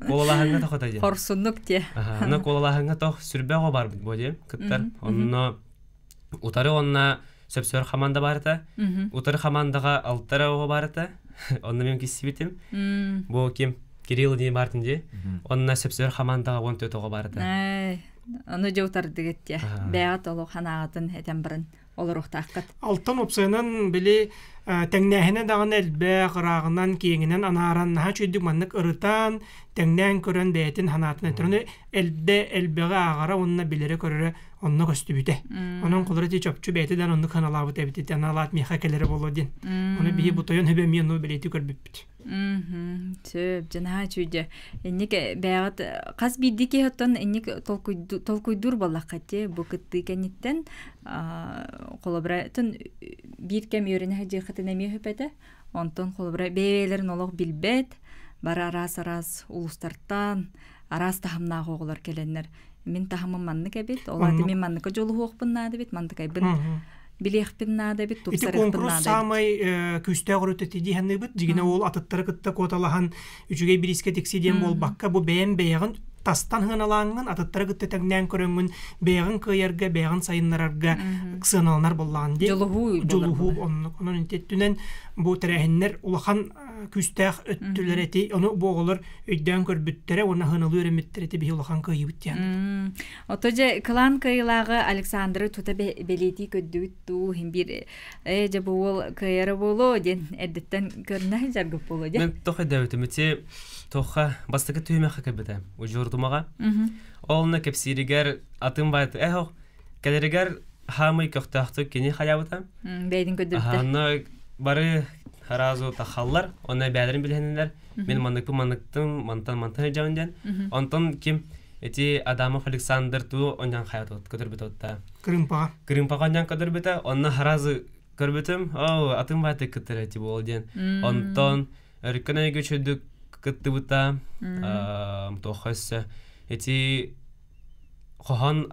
куолалааһыҥҥа тохото диэн. Хорсуннук те. Аны куолалааһыҥҥа тох сүрбэх оҕо барбыт бу диэн кыттар. Онно утары онна сөпсөөр хамаанда баарыта. Утары хамаандаҕа алтара оҕо баарыта. Онно мен киссибитим. Бу ким? Кирилл диэн баартын дии. Онно сөпсөөр хамаандаҕа 14 оҕо баарыта. Ону дьэ утардыгыт те. Бэйэҕит олох ханаҕытын этэн баран олоруохтааххыт. Алтан уопсайынан били тэҥнээһинэ даҕаны элбэх, ырааҕынан, киэҥинэн анааран, наһаа үчүгэйдик маннык ырытан, тэҥнээн көрөн бэйэтин санаатын этэр. Ону элбэ элбэҕи ааҕара уонна билэрэ-көрөрө онно көстүбүтэ. Онон холоро ити чопчу бэйэтэ да оннук ханалаабыт эбит ити аналаат миэхэ кэлэрэ буолуо диэн. Ону биһи бу тойон хөбө эмиэ ону бэлиэтии көрбүппүт. Сөп, дьанаһа үчүйдэ. Инник бэйэҕит хас биирдии киһи оттон инник толкуйдуур буоллахха ти бу кыттыы кэнниттэн холобура тун биир кэм үөрэнэ сылдьыаххытын эмиэ сөп этэ. Онтон холобура бэйэ-бэйэлэрин олох билбэт, бары араас-араас улуустартан араас таһымнаах оҕолор кэлэннэр мин таһымым маннык эбит, ол аата мин манныка дьулуһуохпун наада эбит, мантыкайбын билиэхпин наада эбит, Ити тупсарыахпын конкурс наада эбит. Саамай күүстээх өрүтэ дии саныыбыт. Дьигинэ ол атыттары кытта куоталаһан үчүгэй бириискэ тикси диэн буолбакка, бу бэйэм бэйэҕин тастан сыаналааҥҥын, атыттары кытта тэҥнээн көрөҥҥүн, бэйэҕин кыайарга, бэйэҕин сайыннарарга сыаналанар буоллаҕын дии. Дьулуһуу. Дьулуһуу оннук. Онон ити бу тэрээһиннэр улахан күүстээх өттүлэр эти, ону бу оҕолор өйдөөн көрбүттэрэ уонна сыаналыы үөрэммиттэрэ ити биһи улахан кыайыыбыт диэн. Ото дьэ кылаан кыайыылааҕы Александры тута бэлиэтии көрдүгүт дуу иһин биир ээ дьэ бу уол кыайара буолуо диэн эрдэттэн көрүнэ сылдьаргыт буолуо дьэ. Мен тох өйдөөбүтүм ити тохха бастакы түһүмэххэ кэлбитэ удьуурдумаҕа. Ол кэпсииригэр атын баайт эхох кэлэригэр хаамый көхтөөхтүк кини хайаабыта. Бэйдин көрдөрбүтэ. Онно бары сразу тахаллар, онно бээлэрин билиһиннилэр. Мен манныктын манныктын мантан мантан ыдьабын диэн. Онтон ким ити Адамов Александр туу онньан хайатот көтөрбүт Кырымпаҕа. Кырымпаҕа онньан көтөрбүтэ, онно сразу көрбүтүм, оо, атын баайты кыттар эти буол диэн. Онтон өрүккэн өйгө чөдүк кыттыбыта, туохха өссө ити хоһоон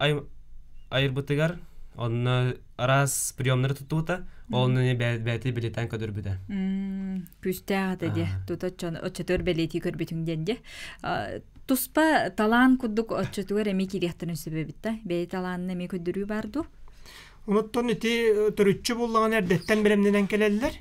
айырбытыгар онно араас приемнары туттубута, ол бэйти билетен көдөрбүтэ. Күүстээх этэ дии. Тута оччотугар бэлиэтии көрбүтүҥ диэн дии. Туспа талаан курдук оччотугар эмиэ киириэхтэрин сөп эбит да. Бэйэ талаанын эмиэ көрдөрүү баар дуу? Онуттан ити төрүччү буоллаҕына эрдэттэн бэлэмнэнэн кэлэллэр.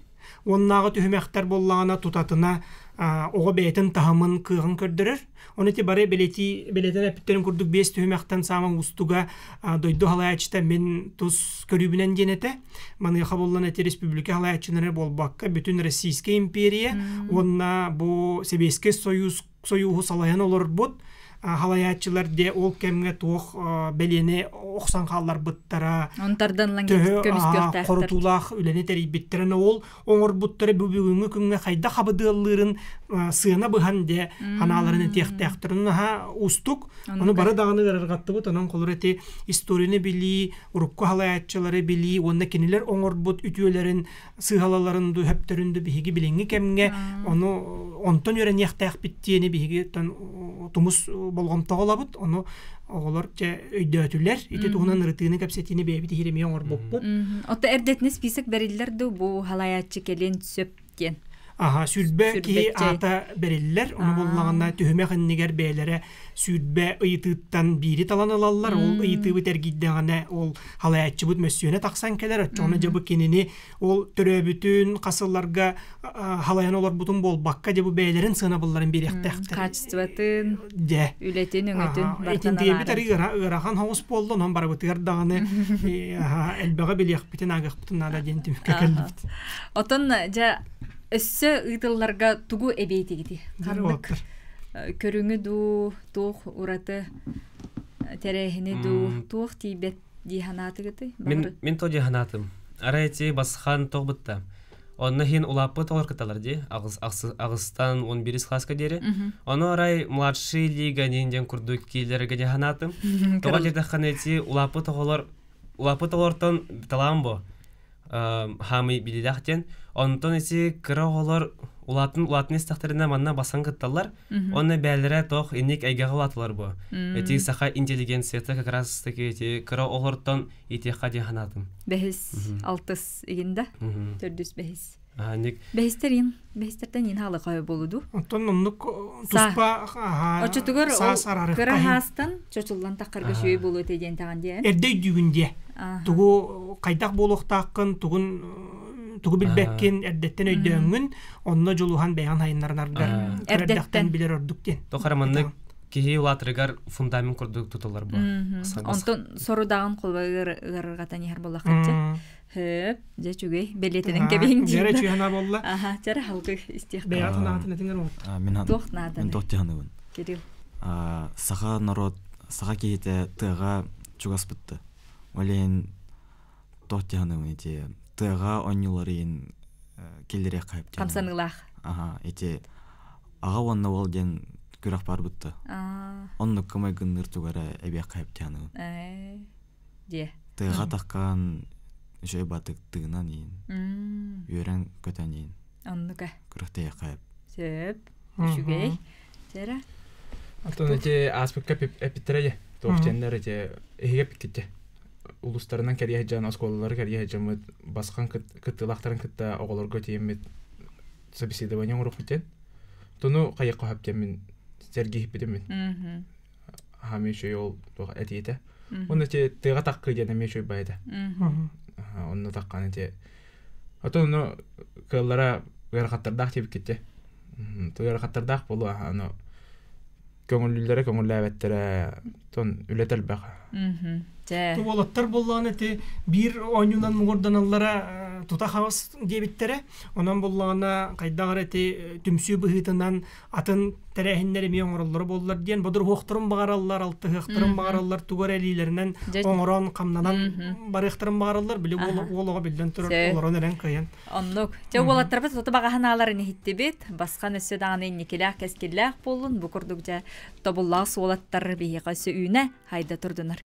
Уоннааҕы түһүмэхтэр буоллаҕына тутатына оҕо бэйэтин таһымын кыаҕын көрдөрөр. Ону ити бары бэлиэтии бэлиэтэн эппиттэрин курдук биэс түһүмэхтэн саамай уустуга дойду халаяччыта мин тус көрүүбүнэн диэн этэ. Маныаха буоллан эти республика халаяччылары буолбакка бүтүн Российская империя уонна бу Сэбиэскэй Союз Союһу салайан олорбут халайааччылар де ол кэмҥэ туох бэлиэни охсон хаалларбыттара онтардан төһө хорутуулаах үлэни тэрийбиттэрин ол оҥорбуттара бу бүгүҥҥү күҥҥэ хайдах хабыдыаллыырын сыана быһан де ханааларын этиэхтээхтэрин наһаа уустук ону бары даҕаны ыарырҕаттыбыт. Онон холур эти историяны билии, урукку халайааччылары билии уонна кинилэр оҥорбут үтүөлэрин, сыыһалаларын ду, хөптөрүн ду биһиги билиҥҥи кэмҥэ ону онтон үөрэниэхтээхпит диэни биһиги тумус болҕомтоҕо ылабыт. Ону оҕолор дьэ өйдөөтүлэр. Ити туһунан ырытыыны, кэпсэтиини бэйэбит иһиримиэ оҥорбуппут. Ото эрдэтинэ список бэриллэр ду, бу халайааччы кэлиэн сөп диэн? Аха, 20 киһи аата бэриллэр. Ону буллаҕына түһүмэх иннигэр бэйэлэрэ 20 ыйытыыттан биири талан ылаллар. Ол ыйытыыбыт эргийдэҕинэ ол халайааччыбыт мөссүөнэ тахсан кэлэр. Оччоҕуна дьэ бу кинини ол төрөөбүтүн, хас сылларга халайан олорбутун буолбакка, дьэ бу бэйэлэрин сыанабылларын биэриэхтээхтэр. Качествотын, дьэ үлэтин, өҥөтүн. Итинтиэбит ыарахан хоҥус буолла, онон барыбытыгар даҕаны элбэҕи билиэхпитин, аагыахпытын наада диэн түмүккэ кэллибит. Отон дьэ өссө ыытылларга тугу эбиэтигити? Ханнык көрүҥү дуу, туох ураты тэрээһини дуу, туох тиийбэт дии ханаатыгыты? Мин то дии ханаатым. Арай эти басхан тоқ бытта. Онно хин улааппыт оҕолор кыталар дии, аҕыстан 11 класска диэри. Ону арай младший лига диэн курдук киилэргэ дии ханаатым. Тоҕо диэтэххинэ эти улааппыт оҕолор улааппыт оҕолортон талаан бу хаамый билилээх диэн. Онтон ити кыра оҕолор улаатын улаатын истэхтэринэ манна басан кытталлар. Онно бээлэрэ тоох инник эйгэҕэ улаатылар бу. Эти саха интеллигенцията как раз таки эти кыра оҕолортон итиэххэ диэн ханаатым. Бэһис, алтыс игинда. Төрдүс, бэһис. Ник Бэһистерин, бэһистертен ин халы кой болуду. Оттон оннук туспа Очотугар кыра хаастан чочуллан таххарга сүйүй болу диэн таҕан диэн. Эрдэ өйдүүгүн диэ. Тугу хайдах буолуохтааххын, тугун тугу билбэккин эрдэттэн өйдөөҥҥүн, онно дьулуһан бэйэҕин хайыннарынаргар эрдэттэн билэр ордук диэн. Тохара маннык киһи улаатырыгар фундамент курдук тутуллар бу. Онтон сорудаҕын холбогар ыарырҕатан иһэр буоллаххытча. Хөп, дьэ үчүгэй, бэлиэтэнэн кэбиһиҥ диир. Дьэрэ үчүгэй буолла. Аха, чэрэ халгы истиэх. Бэйэҕэ санаатын этиҥэр уот. Мин Туох нааданы? Мин туох тиһаныбын. Кирилл. Саха народ, саха киһитэ тыаҕа чугаспытты. Ол иһин туох тиһаныбын ити тыаҕа оонньууларын киллэриэххэ сөп. Хамсаныылаах. Аха, ити аҕа уонна уол диэн күрэх бар бытты. Оннукка майгынныыр тугу эрэ эбиэххэ сөп тиһаныбын. Дьиэ. Тыаҕа таххан үчүгэй батык тыынан иин. Үөрэн көтөн иин. Оннука. Күрэхтэйэххэ. Сөп. Үчүгэй. Чэрэ. Антон эти ааспыкка эпиттэрэ туох диэннэр эти эһигэ эппиккитте улустарынан кэрийэ сылдьан оскуолалары кэрийэ сылдьаммыт басхан кыттыылаахтарын кытта оҕолорго тиийэммит собеседование оҥоруохпут диэн тону хайыахха сөп диэммин сэргиһиппитим мин Аха эмиэ үчүгэй ол туох этиитэ. Уонна ити тыаҕа таккыы диэн эмиэ үчүгэй баайда. Онно таккаан ити Отон ону кыаллара ыарахаттардаах диэбиккит Ыарахаттардаах буолуо аны көҥүллүүллэрэ көҥүллээбэттэрэ тон үлэтэ элбэх. Уолаттар буоллаҕына ити биир оонньуунан муҥурданаллара тута хаҕыс диэбиттэрэ. Онон буоллаҕына хайдах эрэ ити түмсүү быһыытынан атын тэрээһиннэр эмиэ оҥороллоро буоллар диэн бодоруһуохтарын баҕараллар, алтыһыахтарын баҕараллар, тугу эрэ илиилэринэн оҥорон, хамнанан барыахтарын баҕараллар. Били уол оҕо биллэн турар олорон эрэн кыайан. Оннук. Чэ уолаттарбыт сото баҕаһынааларын иһиттибит. Басхан өссө даҕаны инникилээх кэскиллээх буоллун. Бу курдук дьэ тобуллаах суолаттар биһиэхэ өссө үүнэ хайда турдунар.